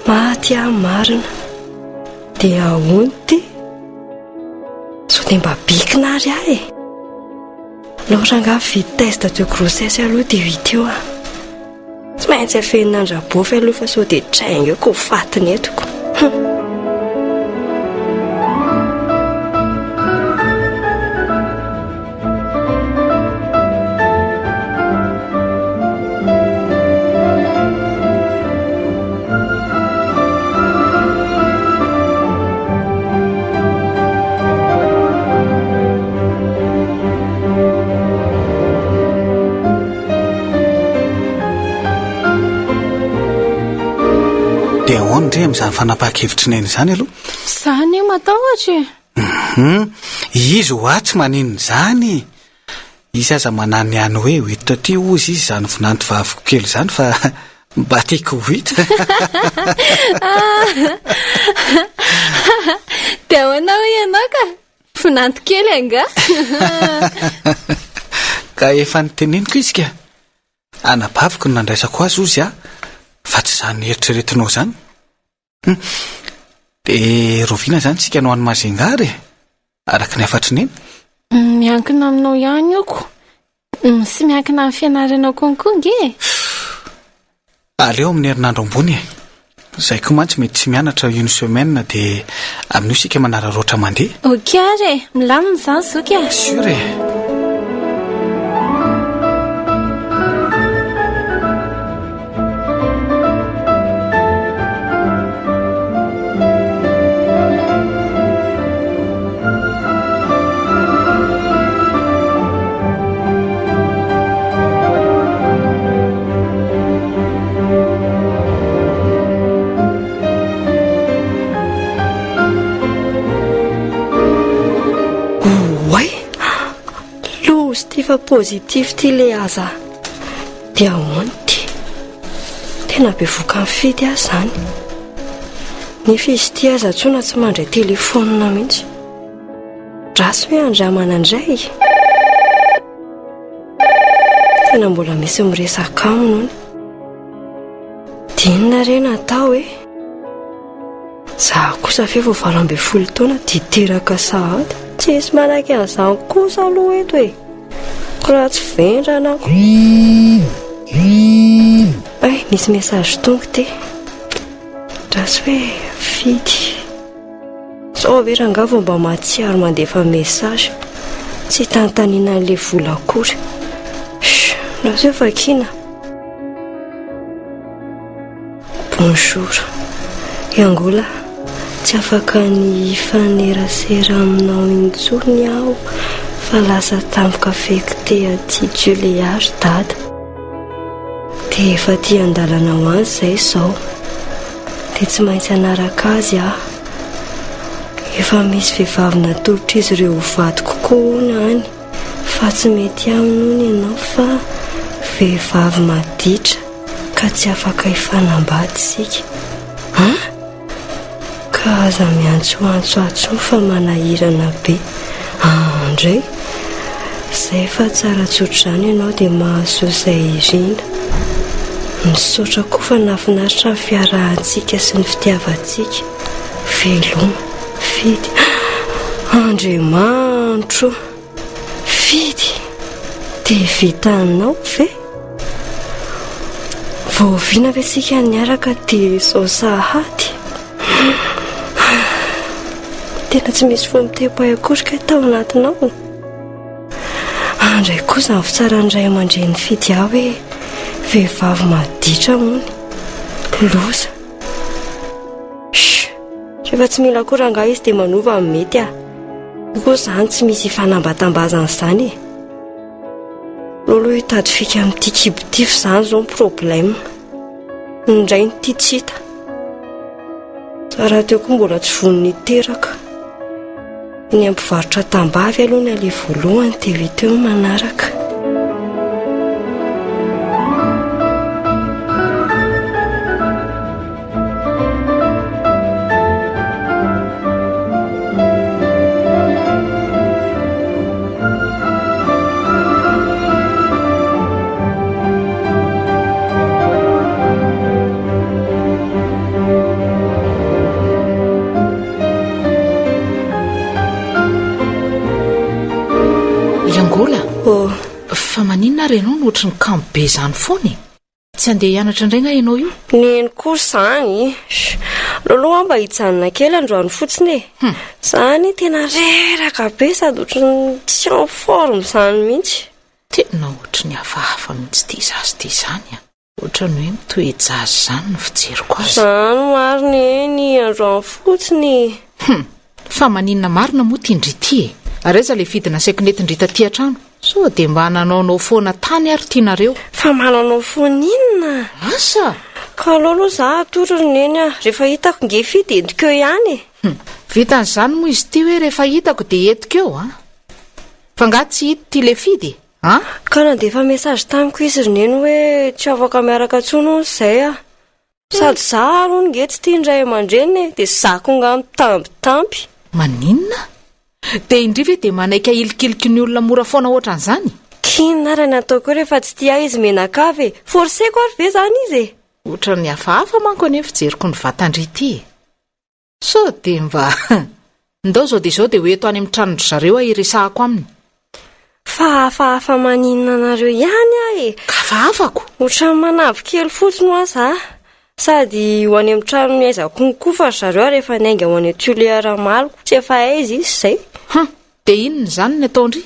Maty aho marina. Dia ahoana ity? Sao dia mba bikina ary aho e? Alao rangahy mividy test de grossesse aloha dia vita eo aho. Tsy maintsy afenina an-dRabofy aloha fa sao dia trainga eo ka ho fatiny etiko. Hum. Dia ahoana ndry amin'izany fanapahan-kevitry Neny izany aloha? Za anie matahotra e! Hum, izy hoa tsy maninona izany e! Izy aza manany ihany hoe ho eto taty hozy izy izany vinanto vaviko kely izany fa mba tiako ho hita. Dia ahoana hoy ianao ka? Vinanto kely angaha? Ka efa niteneniko izy ka. Anabaviko no nandraisako azy hozy aho fa tsy izany eritreretinao izany. Hum. Dia rahoviana izany isika no any Majunga ary e? Araka ny hafatr'i Neny. Miankina aminao ihany io ko. Sy miankina amin'ny fianaranao konko nge e. Aleo amin'ny herinandro ambony e. Izay koa mantsy mety tsy mianatra une semaine dia amin'io isika manararaotra mandeha. Ok ary e, milamina izany zoky a. Sûr e. Oay! Loza ity fa positif ity le aza. Dia ahoana ity? Tena bevoka mifidy aho izany. Nefa izy ity aza antsoina tsy mandray telefaonina mihitsy. Ratsy hoe andramana indray. Tena mbola misy miresaka aminy hono. Dia inona re no atao e? Za kosa ve vao 18 taona dia teraka sahady? Tsisy manaiky an'izany kosa aloha eto e. Ko raha tsy vendrana ako. Ay, nisy message tonga ity. Ratsy hoe fidy. Sao ve rangahy vao mba mahatsiaro mandefa message? Tsy hitantanina an'ilay vola akory. Shh, ratsy hoe vakiana. Bonjour. Yangola, tsy afaka ny hifanerasera aminao intsony aho fa lasa tampoka affecté aty Tuléar dada. Dia efa aty an-dalana ho any izay izao. Dia tsy maintsy hanaraka azy aho. Efa misy vehivavy natolotr'izy ireo ho vadiko koa hono any. Fa tsy mety aminy hono ianao fa vehivavy maditra ka tsy afaka hifanambady isika. An? Ka aza miantsoantso ahy intsony fa manahirana be. Andray! Izay fa tsara tsotr'izany ianao dia mahasoa izay irina. Misaotra koa fa nahafinaritra ny fiarahantsika sy ny fitiavantsika. Veloma. Fidy. Andriamanitro! Fidy! Dia vitanao ve? Vao oviana ve tsika niaraka dia izao sahady? Tena tsy misy fo mitepo ahy akory kay tao anatinao. Andray koa izany fitsaran'ny ray aman-dreny Fidy ahy hoe vehivavy maditra hono. Loza. Shh! Rehefa tsy mila akory angaha izy dia manova ny mety ah. Io koa izany tsy misy ifanambatambazana izany e. Aleo aloha hitady fika amin'ity kibo ity fa izany izao ny problème. Ny rainy ity tsy hita. Za rahateo koa mbola tsy vonona hiteraka. Eny amin'ny mpivarotra tambavy aloha ny aleha voalohany dia ho hita eo ny manaraka. Angola, Oh. fa maninona ary ianao no ohatry ny kamo be izany foana e? Tsy handeha hianatra indray nga ianao io? Neny koa izany. Aleo aloha aho mba hijanona kely androany fotsiny e. Hmm. Izany tena reraka be sady ohatry ny tsy en forme izany mihitsy. Tena ohatry ny hafahafa mihitsy ity zaza ity izany a. Ohatran'ny hoe mitoe-jaza izany ny fijeriko azy. Izany marina eny androany fotsiny. Hum. Fa maninona marina moa ty ndry ity e? Ary aiza le fidy nasaiko nentin-dry taty an-trano? Sao dia mba nanaonao foana tany ary ty nareo? Fa mananao foana inona? Asa! Ka aleo aloha za hatory ry neny a! Rehefa hitako nge fy dia entiko eo ihany e! Hum! Vitan'izany moa izy ity hoe rehefa hitako dia entiko eo an! Fa nga tsy hita ty le fidy e? An? Ka nandefa message tamiko izy ry neny hoe tsy afaka miaraka intsony hono izay ah. Sady za ary hono nge tsy tia ny ray aman-dreniny e, dia za koa nga mitambitamby. Maninona? Dia indry ve dia manaiky ahilikiliky ny olona mora foana ohatran'izany? K'inona ary ny ataoko eo rehefa tsy tia ahy izy mianakavy e? Forcer-ko ary ve izany izy e? Ohatran'ny hafahafa manko anie ny fijeriko ny vatan-dry ity e. Sao dia mba. Ndao izao dia izao dia ho eto any amin'ny tranon-dry zareo aho hiresahako aminy. Fa hafahafa maninona anareo ihany aho e! Ka hafahafako? Ohatran'ny manavy kely fotsiny hoa za. Sady ho any amin'ny tranon'ny aiza konko fa ry zareo ary efa niainga ho any Tuléar omaly ko tsy efa aiza izy izay. Hum! Dia inona izany ny ataon-dry?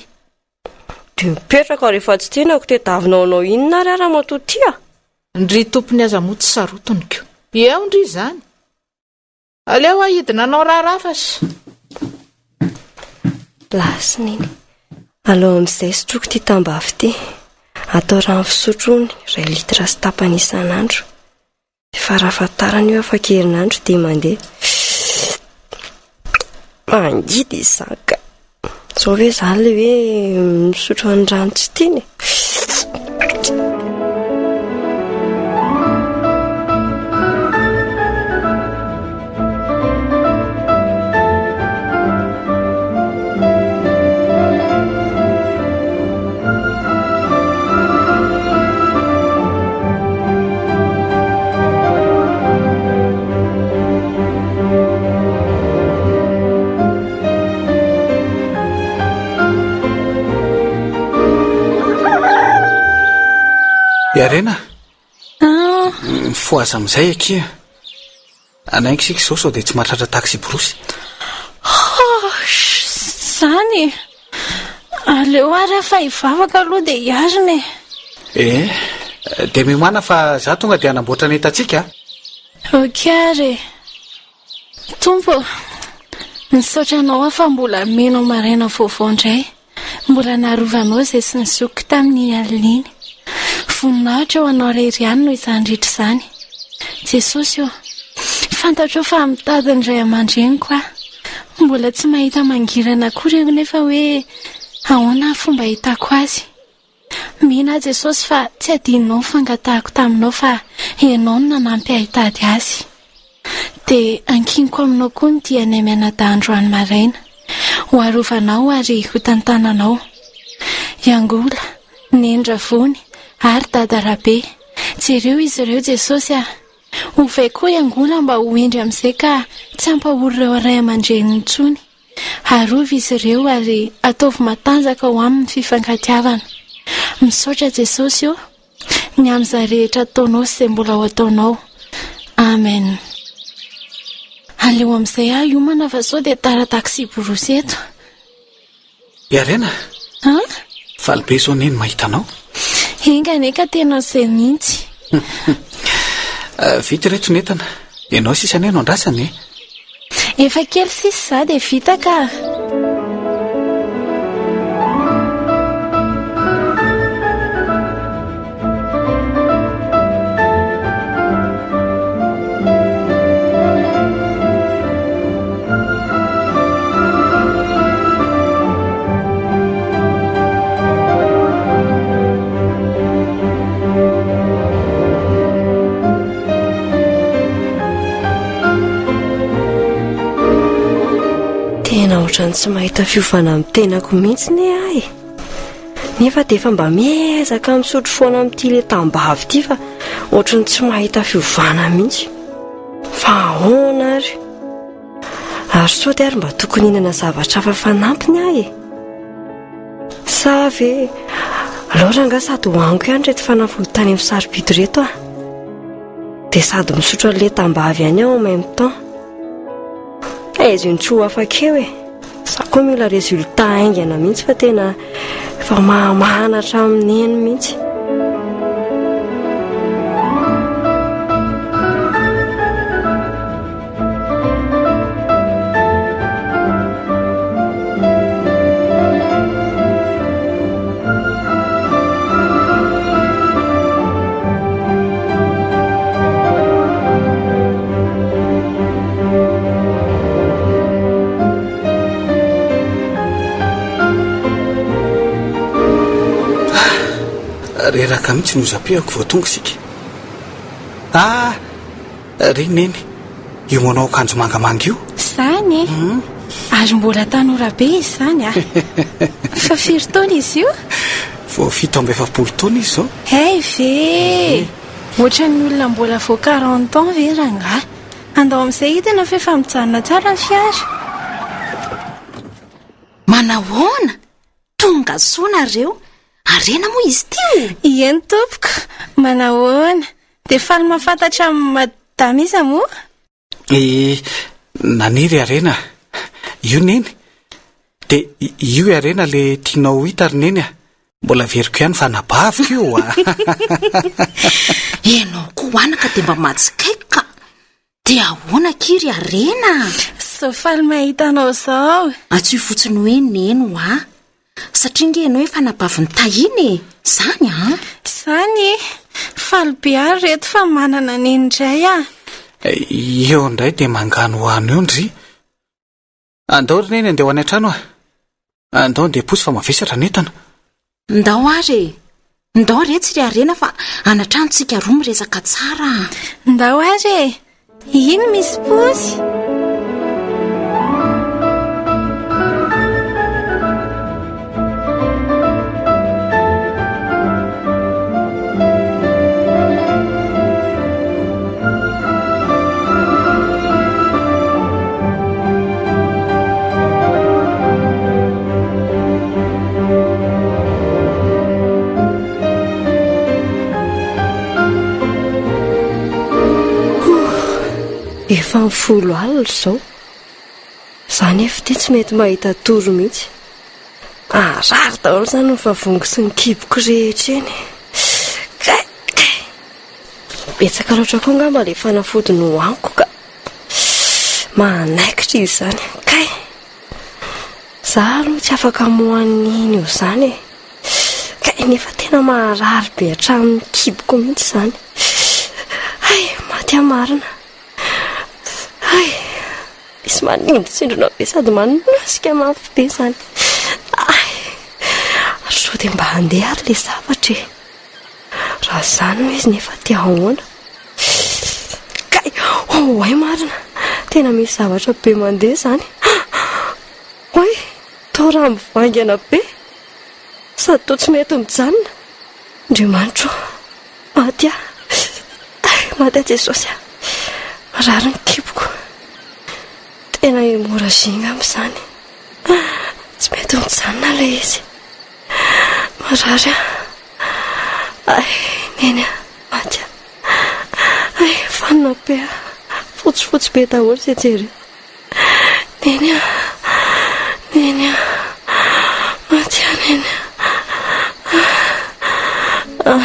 Dia mipetraka rehefa tsy tiana ko tedavina hanao inona ary aho ramatoa ty a! Ndry tompony aza moa tsy sarotiniko. Eo ndry izany. Aleo aho hidina hanao raharaha fa s. Lasa neny. Alao amin'izay sotroiko ity tambavy ity. Atao rano fisotro hono, iray litre sy tapany isan'andro. Farafahatarany io afaka herinandro dia mandeha. Mangidy izany ka. Izao ve izany ilay hoe misotro ny rano tsy tiana e? Iarena ah. Mifohaza amin'izay akia. Anainga isika izao sao dia tsy mahatratra taxi-brousse. Oh, izany e. Aleo ary aho fa hivavaka aloha dia hiarina e. Eh, dia miomàna fa za tonga dia hanamboatra ny entantsika a. Ok ary e. Tompo ô, misaotra anao aho fa mbola mino maraina vaovao indray. Mbola narovanao izay sy ny zokiko tamin'iny alina iny. Voninahitra ho anao irery ihany noho izany rehetra izany. Jesosy ô, fantatrao fa mitady ny ray aman-dreniko aho. Mbola tsy mahita mangirana akory aho nefa hoe ahoana ny fomba ahitako azy. Mino aho Jesosy fa tsy adinonao ny fangatahako taminao fa Ianao no nanampy ahy hitady azy. Dia ankiniko aminao koa ny dianay mianadahy androany maraina. Ho arovanao ary ho tantananao. I Angola, Neny Ravony ary Dada Rabe. Jereo izy ireo Jesosy ah! Ovay koa i Angola mba ho hendry amin'izay ka tsy hampahory ireo ray aman-dreniny intsony. Arovy izy ireo ary ataovy matanjaka ao aminy ny fifankatiavana. Misaotra Jesosy o! Ny amin'izay rehetra ataonao sy izay mbola ho ataonao. Amen. Aleo amin'izay aho hiomana fa sao dia tara taxi-brousse eto. Iarena? An? Faly be izao neny mahita anao. Enga anie ka tena izay mihitsy. Eh, vita ireto ny entana. Ianao sisa anie no andrasana e. Efa kely sisa izaho dia vita ka. Tena ohatran'ny tsy mahita fiovana amin'ny tenako mihitsy ne aho e. Nefa dia efa mba miezaka misotro foana amin'ity le tambavy ity fa ohatran'ny tsy mahita fiovana mihitsy. Fa ahoana ary? Ary sao dia ary mba tokony hihinana zavatra hafa fanampiny aho e? Sa ve aleo rangahy sady hohaniko ihany ireto fanafody tany amin'ny sarobidy ireto aho. Dia sady misotro an'ilay tambavy ihany aho en même temps. Aiza io ny tsy ho afaka eo e? Za koa mila résultat haingana mihitsy fa tena efa mahamahana hatramin'ny eny mihitsy. Reraka mihitsy ny hozam-pehako vao tonga isika. Ah! Ry Neny, io manao akanjo mangamanga io. Izany e! Ary mbola tanora be izy izany a! Fa firy taona izy io? Vao 47 taona izy izao. Hay ve! Ohatran'ny olona mbola vao quarante ans ve rangahy? Andao amin'izay hidina fa efa mijanona tsara ny fiara. Manahoana? Tonga soa nareo. Harena moa izy ity o? Ieny tompoko. Manahoana? Dia faly mahafantatra an'i Madame iza moa? I Naniry Harena. Io Neny. Dia io i Harena le tianao ho hita ry Neny a. Mbola averiko ihany fa anabaviko io a. Ianao koa anaka dia mba mahatsikaiky ka. Dia ahoana akia ry Harena a? Zao faly mahita anao izao. Antsoy fotsiny hoe Neny hoa. Satria nge ianao efa anabavin'i Tahiana e! Zany an! Zany e! Faly be aho ry reto fa manana Neny indray aho. Eo indray dia manganohano eo ndry. Andao ry Neny andeha ho any an-trano a! Andao andeha posy fa mavesatra ny entana. Ndao ary e! Ndao retsy ry Harena fa any an-trano tsika roa miresaka tsara a! Ndao ary e! Iny misy posy! Efa ny folo alina izao. Za nefa ity tsy mety mahita tory mihitsy. Marary daholo izany ny vavoniko sy ny kiboko rehetra iny. Kay! Betsaka loatra koa angamba ilay fanafody nohaniko ka. Manaikitra izy izany. Kay! Za aloha tsy afaka hamoha an'iny eo izany e. Kay, nefa tena maharary be hatramin'ny kiboko mihitsy izany. Hay, maty aho marina. Hay, misy manindrontsindrona be sady manasika mafy be izany. Hay, ary sao dia mba handeha ary ilay zavatra e. Raha izany no izy nefa dia ahoana? Kay! Oay marina! Tena misy zavatra be mandeha izany. Oay! Toa raha mivaingana be. Sady toa tsy mety mijanona. Andriamanitro ô! Maty aho. Maty aho Jesosy a! Marary ny kiboko. Tena hémorragie angamba izany. Tsy mety mijanona ilay izy. Marary aho. Ay, Neny a, maty aho. Ay, fanina be aho. Fotsifotsy be daholo izay jereo. Neny a, Neny a, maty aho Neny a. Ah.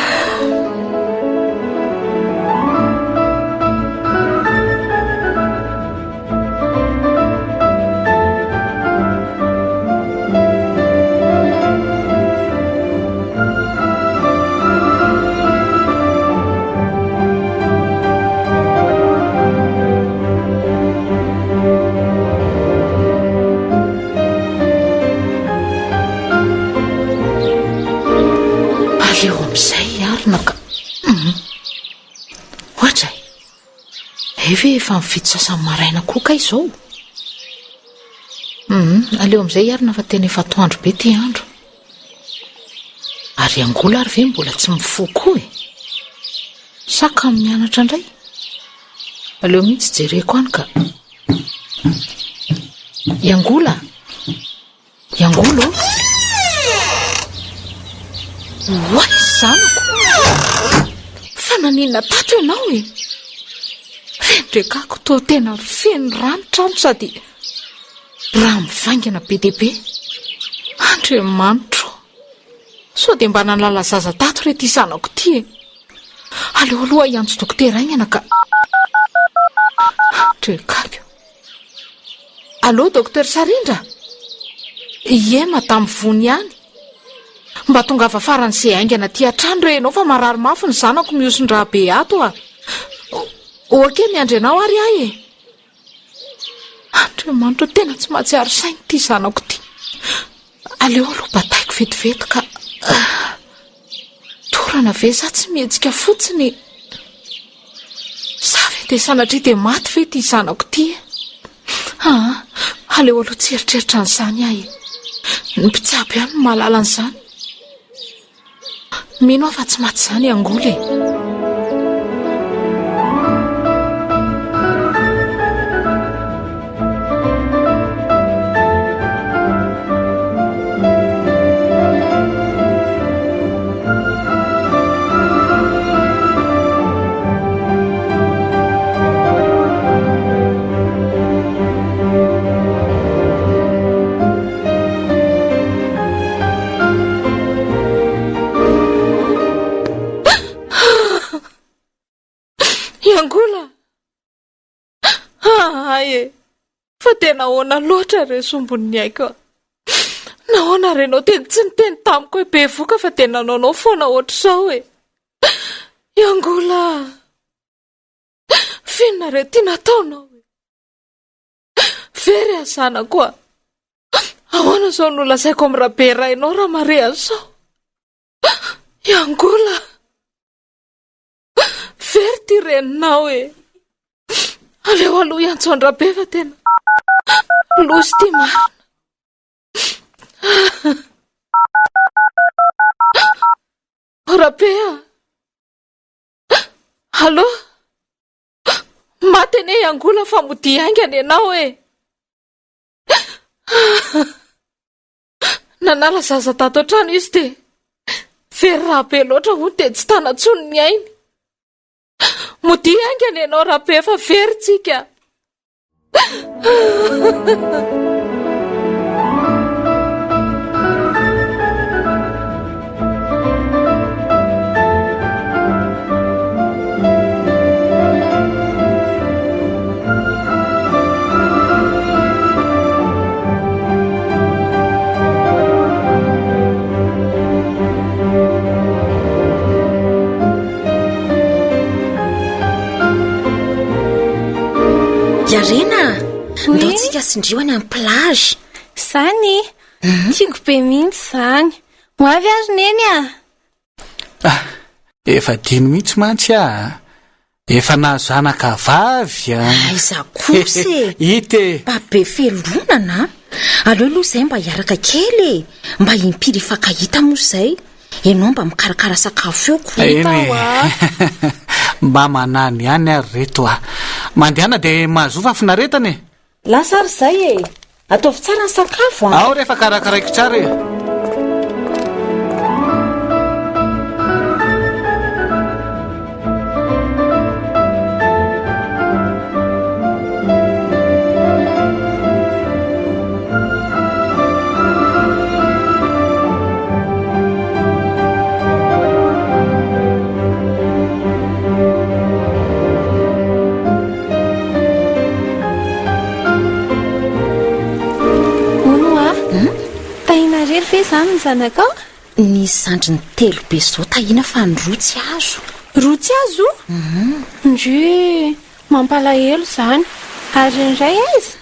Aleo amin'izay hiarina ka. Mhm. Ohatra e. Hay ve efa amin'ny fito sasany maraina koa kay izao? Hum, aleo amin'izay hiarina fa tena efa atoandro be ity andro. Ary Angola ary ve mbola tsy mifoha koa e? Sa kamo mianatra indray? Aleo mihitsy jereko any ka. I Angola? I Angola ô? Oay zanako! Fa naninona tato ianao e? Rendrekako toa tena feno rano trano sady raha mivaingana be dia be. Andriamanitro! Sao dia mba nanala zaza tato re ity zanako ity e? Aleo aloha hiantso dokotera haingana ka. Andrekako! Allô docteur Sarindra? Ie madame Vony ihany. Mba tongava faran'izay haingana aty an-trano re ianao fa marary mafy ny zanako mihoson-drà be ato a. Ok miandry anao ary aho e. Andriamanitra tena tsy mahatsiaro saina ity zanako ity. Aleo aloha bataiko vetivety ka. Torana. Toerana ve sa tsy mihetsika fotsiny e? Sa ve dia sanatria dia maty ve ity zanako ity e? Aa, aleo aloha tsy hieritreritra an'izany aho e. Ny mpitsabo ihany no mahalala an'izany. Mino aho fa tsy maty izany i Angola e. Iangola! Hay e! Fa tena ahoana loatra re sombin'ny aiko a! Nahoana re ianao tena tsy niteny tamiko hoe bevoka fa dia nanaonao foana ohatr'izao e! Iangola! F'inona re ty nataonao e? Very aho zanako a! Ahoana izao no lazaiko amin'i Rabe rainao raha mahare an'izao? Iangola! Very ty reninao e! Aleo aloha hiantso an-dRabe fa tena loza ity marina. Rabe a! Allô? Maty anie i Angola fa modia haingana ianao e! Nanala zaza tato an-trano izy dia very rà be loatra hono dia tsy tana intsony ny ainy. Modia haingana ianao Rabe fa very tsika. Yarena a! Ndao tsika sindrio any amin'ny plage. Zany? Tiako be mihitsy izany. Ho avy ary Neny a! Ah, efa adino mihitsy mantsy aho a. Efa nahazo zanaka vavy a. Aiza kosa e! Hita e! Mba be felonana a! Aleo aloha izay mba hiaraka kely e! Mba impiry hifankahita moa izay. Ianao mba mikarakara sakafo eo ko. Eny e! Mba manano ihany ary reto a! Mandehana dia mahazoa fahafinaretana e! Lasa ary izay e! Ataovy tsara ny sakafo an! Ao re fa karakaraiko tsara e! Hono hoa, Tahiana irery ve izany ny zanakao? Ny zandriny telo be izao Tahiana fa ny roa tsy azo. Roa tsy azo? Ndry, mampalahelo izany. Ary ny iray aiza?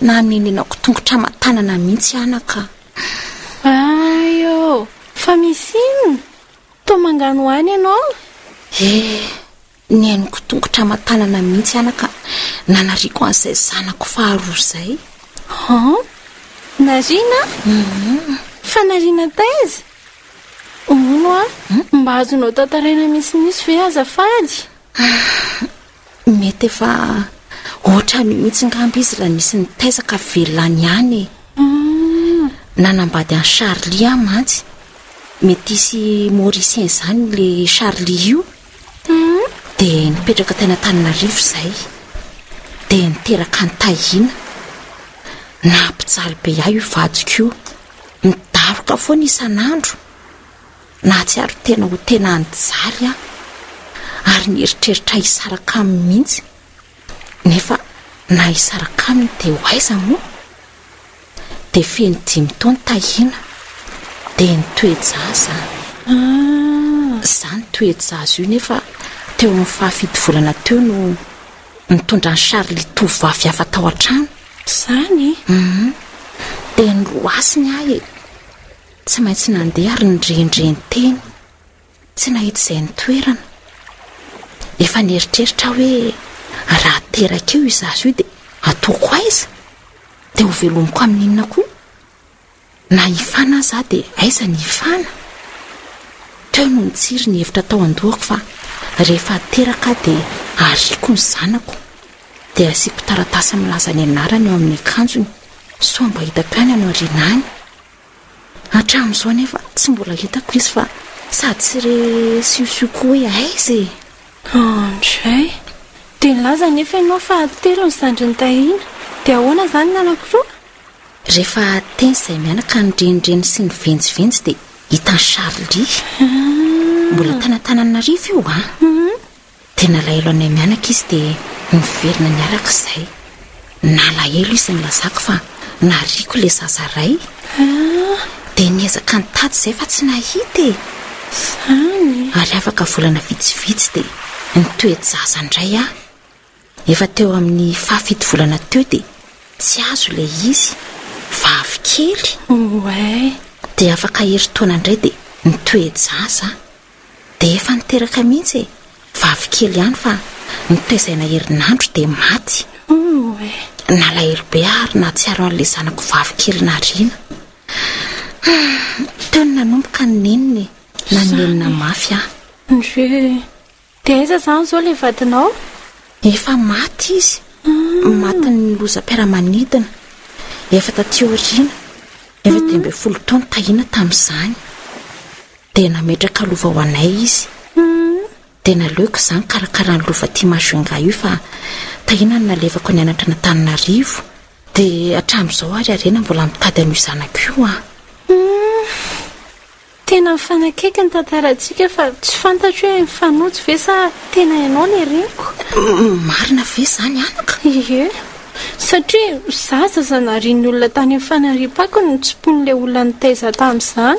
Nanenenako tongotra aman-tanana mihitsy anaka. Hay ô, fa misy inona? Toa manganohano ianao? Eh, Neniko tongotra aman-tanana mihitsy anaka nanariako an'izay zanako faharoa izay. Han? Nariana? Mhm. Fa nariana taiza? Hono a, hmm? mba azonao tantaraina misimisy ve azafady? Ah, mety efa ohatran'io mihitsy ngamba izy raha nisy nitaiza ka velona any ihany e. Hmm. Nanambady an'i Charlie aho mantsy. Metisy mauricien izany le Charlie io. Dia nipetraka tany Antananarivo izahay. Dia niteraka an'i Tahiana. Nampijaly be ahy io vadiko io. Nidaroka foana isan'andro. Nahatsiaro tena ho tena nijaly aho. Ary nieritreritra hisaraka aminy mihitsy. Nefa na hisaraka aminy dia ho aiza moa? Dia feno dimy taona Tahiana, dia nitoe-jaza. Izany toe-jaza io nefa teo amin'ny fahafito volana teo no nitondran'i Charlie tovovavy hafa tao an-trano. Izany? Dia noroasiny ahy e! Tsy maintsy nandeha ary nirenireny teny. Tsy nahita izay nitoerana. Efa nieritreritra aho hoe raha teraka eo io zaza io dia ataoko aiza? Dia hovelomiko amin'inona koa? Na hifana aza aho dia aiza ny hifana? Teo no nitsiry ny hevitra tao an-dohako fa rehefa teraka aho dia ariako ny zanako. Dia asiako taratasy milaza ny anarany eo amin'ny akanjony sao mba hitako ihany any aoriana any. Hatramin'izao anefa tsy mbola hitako izy fa sady tsy re siosio koa hoe aiza e! Andray! Dia nilaza anefa ianao fa telo ny zandrin'i Tahiana. Dia ahoana izany ny anankiroa? Rehefa teny izahay mianaka nirenireny sy nivenjivenjy dia hitan'i Charlie. Mbola tany Antananarivo io an! Dia nalahelo anay mianaka izy dia niverina niaraka izahay. Nalahelo izy nilazako fa nariako ilay zaza ray. Dia niezaka nitady izahay fa tsy nahita e! Izany? Ary afaka volana vitsivitsy dia nitoe-jaza indray aho. Efa teo amin'ny fahafito volana teo dia tsy azo ilay izy, vavy kely. Oay! Dia afaka herintaona indray dia nitoe-jaza aho. Dia efa niteraka mihitsy e! Vavy kely ihany fa notezaina herinandro dia maty. Nalahelo be aho ary nahatsiaro an'ilay zanako vavy kely nariana. Teo no nanomboka ny nenina e! Nanenina mafy aho. Ndry! Dia aiza izany izao ilay vadinao? Efa maty izy. Matin'ny lozam-piaramanidina. Efa taty aoriana. Efa 15 taona Tahiana tamin'izany. Dia nametraka lova ho anay izy. Dia naleoko izaho nikarakara ny lova aty Majunga io fa Tahiana no nalefako nianatra an'Antananarivo. Dia hatramin'izao ary Harena mbola mitady an'io zanako io aho. Tena mifanakaiky ny tantarantsika fa tsy fantatro hoe mifanojo ve sa tena ianao ilay reniko? Marina ve izany anaka? Ie. Satria izaho zaza narian'ny olona tany amin'ny fanariam-pako no notsimponin'ilay olona nitaiza tamin'izany.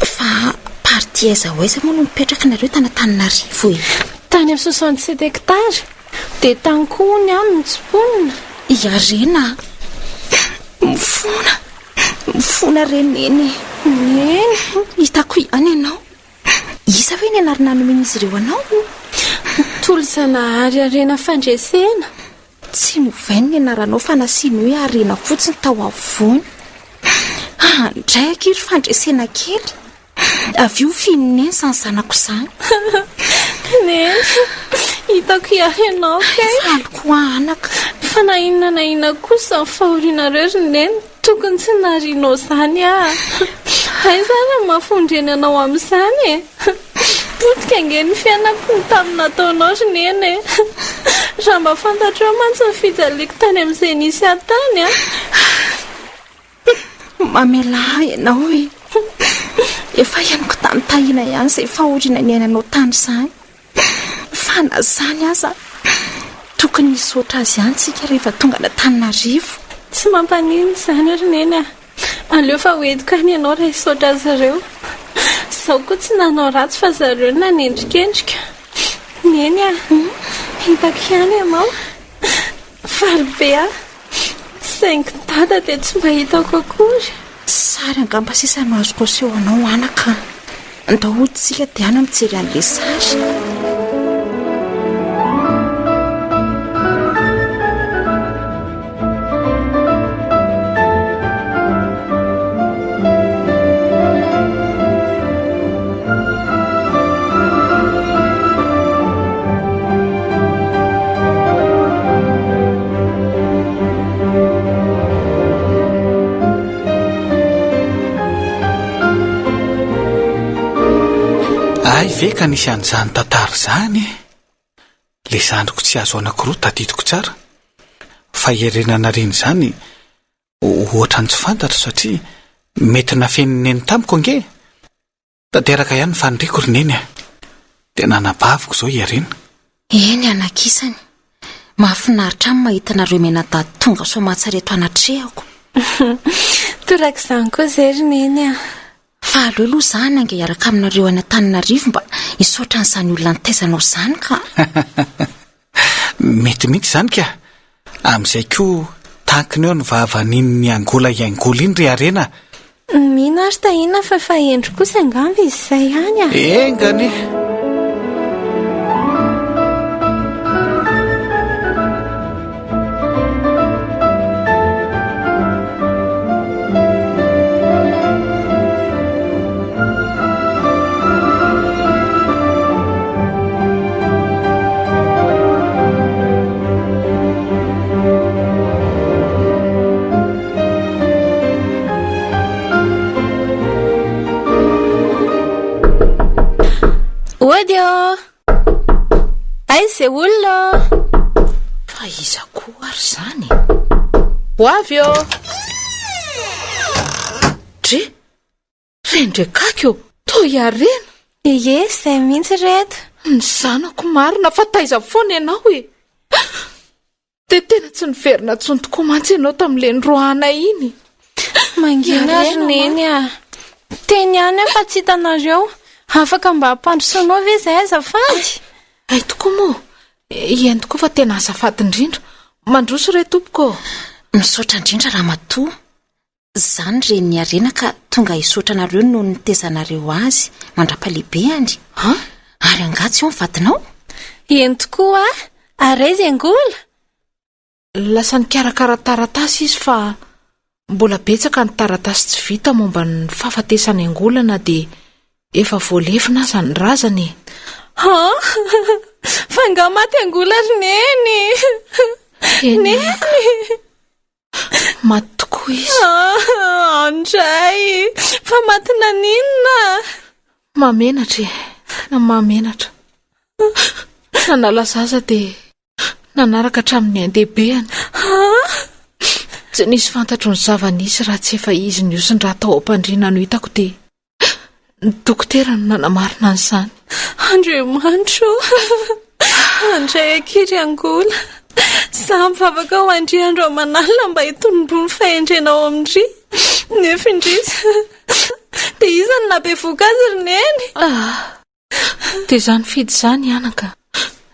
Fa partie aiza ho aiza moa no mipetraka nareo tany Antananarivo e? Tany amin'ny 67 hectares. Dia tany koa hono aho no notsimponina. I Harena a! Mifona! Mifona re Neny e! Neny! Hitako ihany ianao. Iza ve ny anarana nomen'izy ireo anao? Tolo-janahary Harena Fandresena. Tsy novainy ny anaranao fa nasiany hoe Harena fotsiny tao afovoany. Andray akia ry Fandresena kely. Avy eo fihin'i Neny izany zanako izany. Neny, hitako ihany ianao kay. Faly koa anaka. Fa na inona na inona kosa izany fahorianareo ry Neny, tokony tsy narianao izany aho. Aiza ary ny maha-fondreny anao amin'izany e? Potika ange ny fiainako ny tamin'ny nataonao ry Neny e! Raha mba fantatrao mantsy ny fijaliako tany amin'izay nisy ahy tany an! Mamelà ahy ianao e! Efa henoko tamin'i Tahiana ihany izay fahoriana niainanao tany izany. Fa na izany aza, tokony hisaotra azy ihany isika rehefa tonga any Antananarivo. Tsy mampaninona izany ry Neny a! Aleo fa ho entiko any ianao raha hisaotra azy ireo. Izaho koa tsy nanao ratsy fa zareo no nanendrikendrika. Neny a! Hitako ihany ianao. Faly be aho. Saingy Dada dia tsy mba hitako akory. Sary angamba sisa no azoko aseho anao anaka a! Ndao hody isika dia any mijery an'ilay sary. Hay ve ka nisy an'izany tantara izany e? Le zandriko tsy azo anankiroa tadidiko tsara. Fa hiarenana reny izany ohatran'ny tsy fantatro satria mety nafenin'i Neny tamiko ange e. Tanteraka ihany ny faniriako ry Neny a! Tena anabaviko izao i Harena. Eny anakisany. Mahafinaritra ahy ny mahita anareo mianadahy tonga soamatsara eto anatrehako. Torak'izany koa izay ry Neny a! Fa aleo aloha izaho hanainga hiaraka aminareo any Antananarivo mba hisaotra an'izany olona nitaizanao izany ka! Mety mihitsy izany ka! Amin'izay koa tankina eo ny vavan'iny Angola i Angola iny ry Harena a! Mino aho ry Tahiana fa efa hendry kosa angamba izy izay ihany a. Enga anie. Ody ô! Aiza izay olona ô? Fa iza koa ary izany? Ho avy ô! Dre! Rendrekaky ô! Toa hiarena! Ie, izay mihitsy ireto. Ny zanako marina fa taiza foana ianao e! Dia tena tsy niverina intsony tokoa mantsy ianao tamin'ilay niroahanay iny. Mangina ry Neny a! Teny ihany aho fa tsy hitanareo. Afaka mba ampandrosoanao ve izahay azafady? Hay tokoa moa. Eny tokoa fa tena azafady indrindra. Mandroso re tompoko ô! Misaotra indrindra ramatoa. Za ny renin'i Harena ka tonga hisaotra anareo noho ny nitezanareo azy mandra-pahalehibeany. An? Ary angaha tsy eo ny vadinao? Eny tokoa a! Ary aiza i Angola? Lasa nikarakara taratasy izy fa mbola betsaka ny taratasy tsy vita momba ny fahafatesan'i Angola na dia efa voalevina aza ny razana e! Han! Fa angaha maty Angola ry Neny? Eny Neny! anaka. Maty tokoa izy. Ah, andray! Fa maty naninona? Mahamenatra e, tena mahamenatra. Nanala zaza dia nanaraka hatramin'ny ain-dehibeany. Tsy nisy fantatro ny zava-nisy raha tsy efa izy nihosin-drà tao am-pandriana no hitako dia Ny dokotera no nanamarina an'izany. Andriamanitra ô! Andray akia ry Angola. Za mivavaka ho an-dry andro aman'alina mba hitondroa ny fahendrena ao amin-dry. Nefa indrisy. Dia iza no nahabevoka azy ry Neny? Ah! Dia izany fidy izany anaka.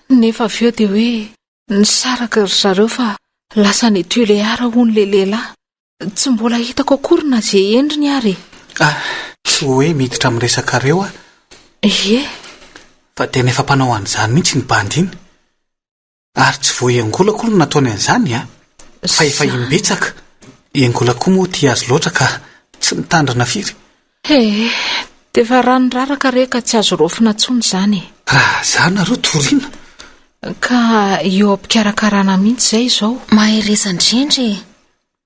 Nefa avy eo dia hoe nisaraka ry zareo fa lasa any Tuléar hono ilay lehilahy. Tsy mbola hitako akory na ze endriny ary e. Ah, tsy hoe miditra amin'ny resakareo aho. Ie. Fa tena efa mpanao an'izany mihitsy iny bandy iny. Ary tsy vao i Angola akory no nataony an'izany a. Fa efa imbetsaka. I Angola koa moa tia azy loatra ka tsy nitandrina firy. Ee, dia efa rano raraka re ka tsy azo raofina intsony izany e. Raha za nareo toriana. Ka eo am-pikarakarana mihitsy izay izao. Mahereza indrindra e!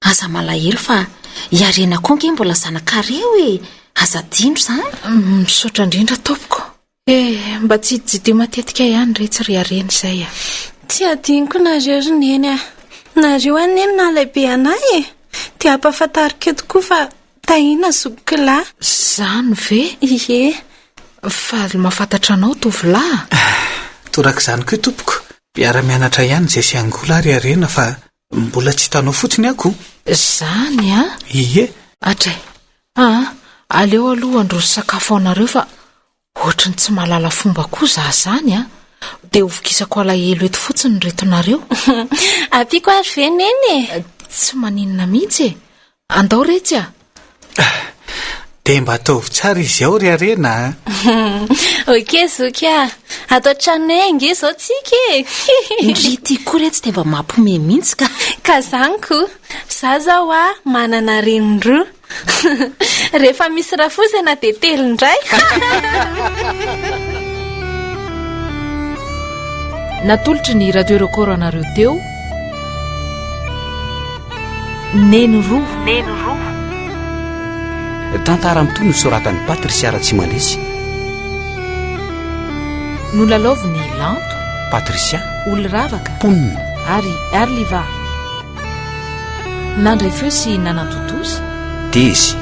Aza malahelo fa i Harena koa ange mbola zanakareo e! Aza adino izany. Misaotra indrindra tompoko. Eh, mba tsiditsidio matetika ihany re tsy ry Harena izay a. Tsy adinoko nareo ry Neny a! Nareo anie no nahalehibe anay e! Dia ampahafantariko eto koa fa Tahiana zokiko lahy. Zany ve? Ie. Faly mahafantatra anao tovolahy a! Torak'izany koa tompoko. Mpiara-mianatra ihany izay sy Angola ary Harena fa mbola tsy hitanao fotsiny aho ko. Zany a? Ie. Atray. Aa, aleo aloha handroso sakafo anareo fa Ohatry ny tsy mahalala fomba koa za zany a! Dia hovokisako alahelo eto fotsiny ry reto nareo. Ampiako ary ve Neny e? Tsy maninona mihitsy e! Andao retsy a! Dia mba ataovy tsara izy ao ry Harena a! Ok zoky a! Ato an-tranonay ange izao tsika e! Ndry ity koa retsy dia mba mampiomehy mihitsy ka! Ka zany ko! Za zao a manana reny roa. Rehefa misy rafozana dia telo indray. Natolotry ny Radio Record anareo teo Neny roa. Neny roa. Tantara mitohy nosoratan'i Patricia Ratsimandresy. Nolalaovin'i Lanto, Patricia, Oloravaka, Mponina ary Arliva. Nandray feo sy nanatontosa. Dezy.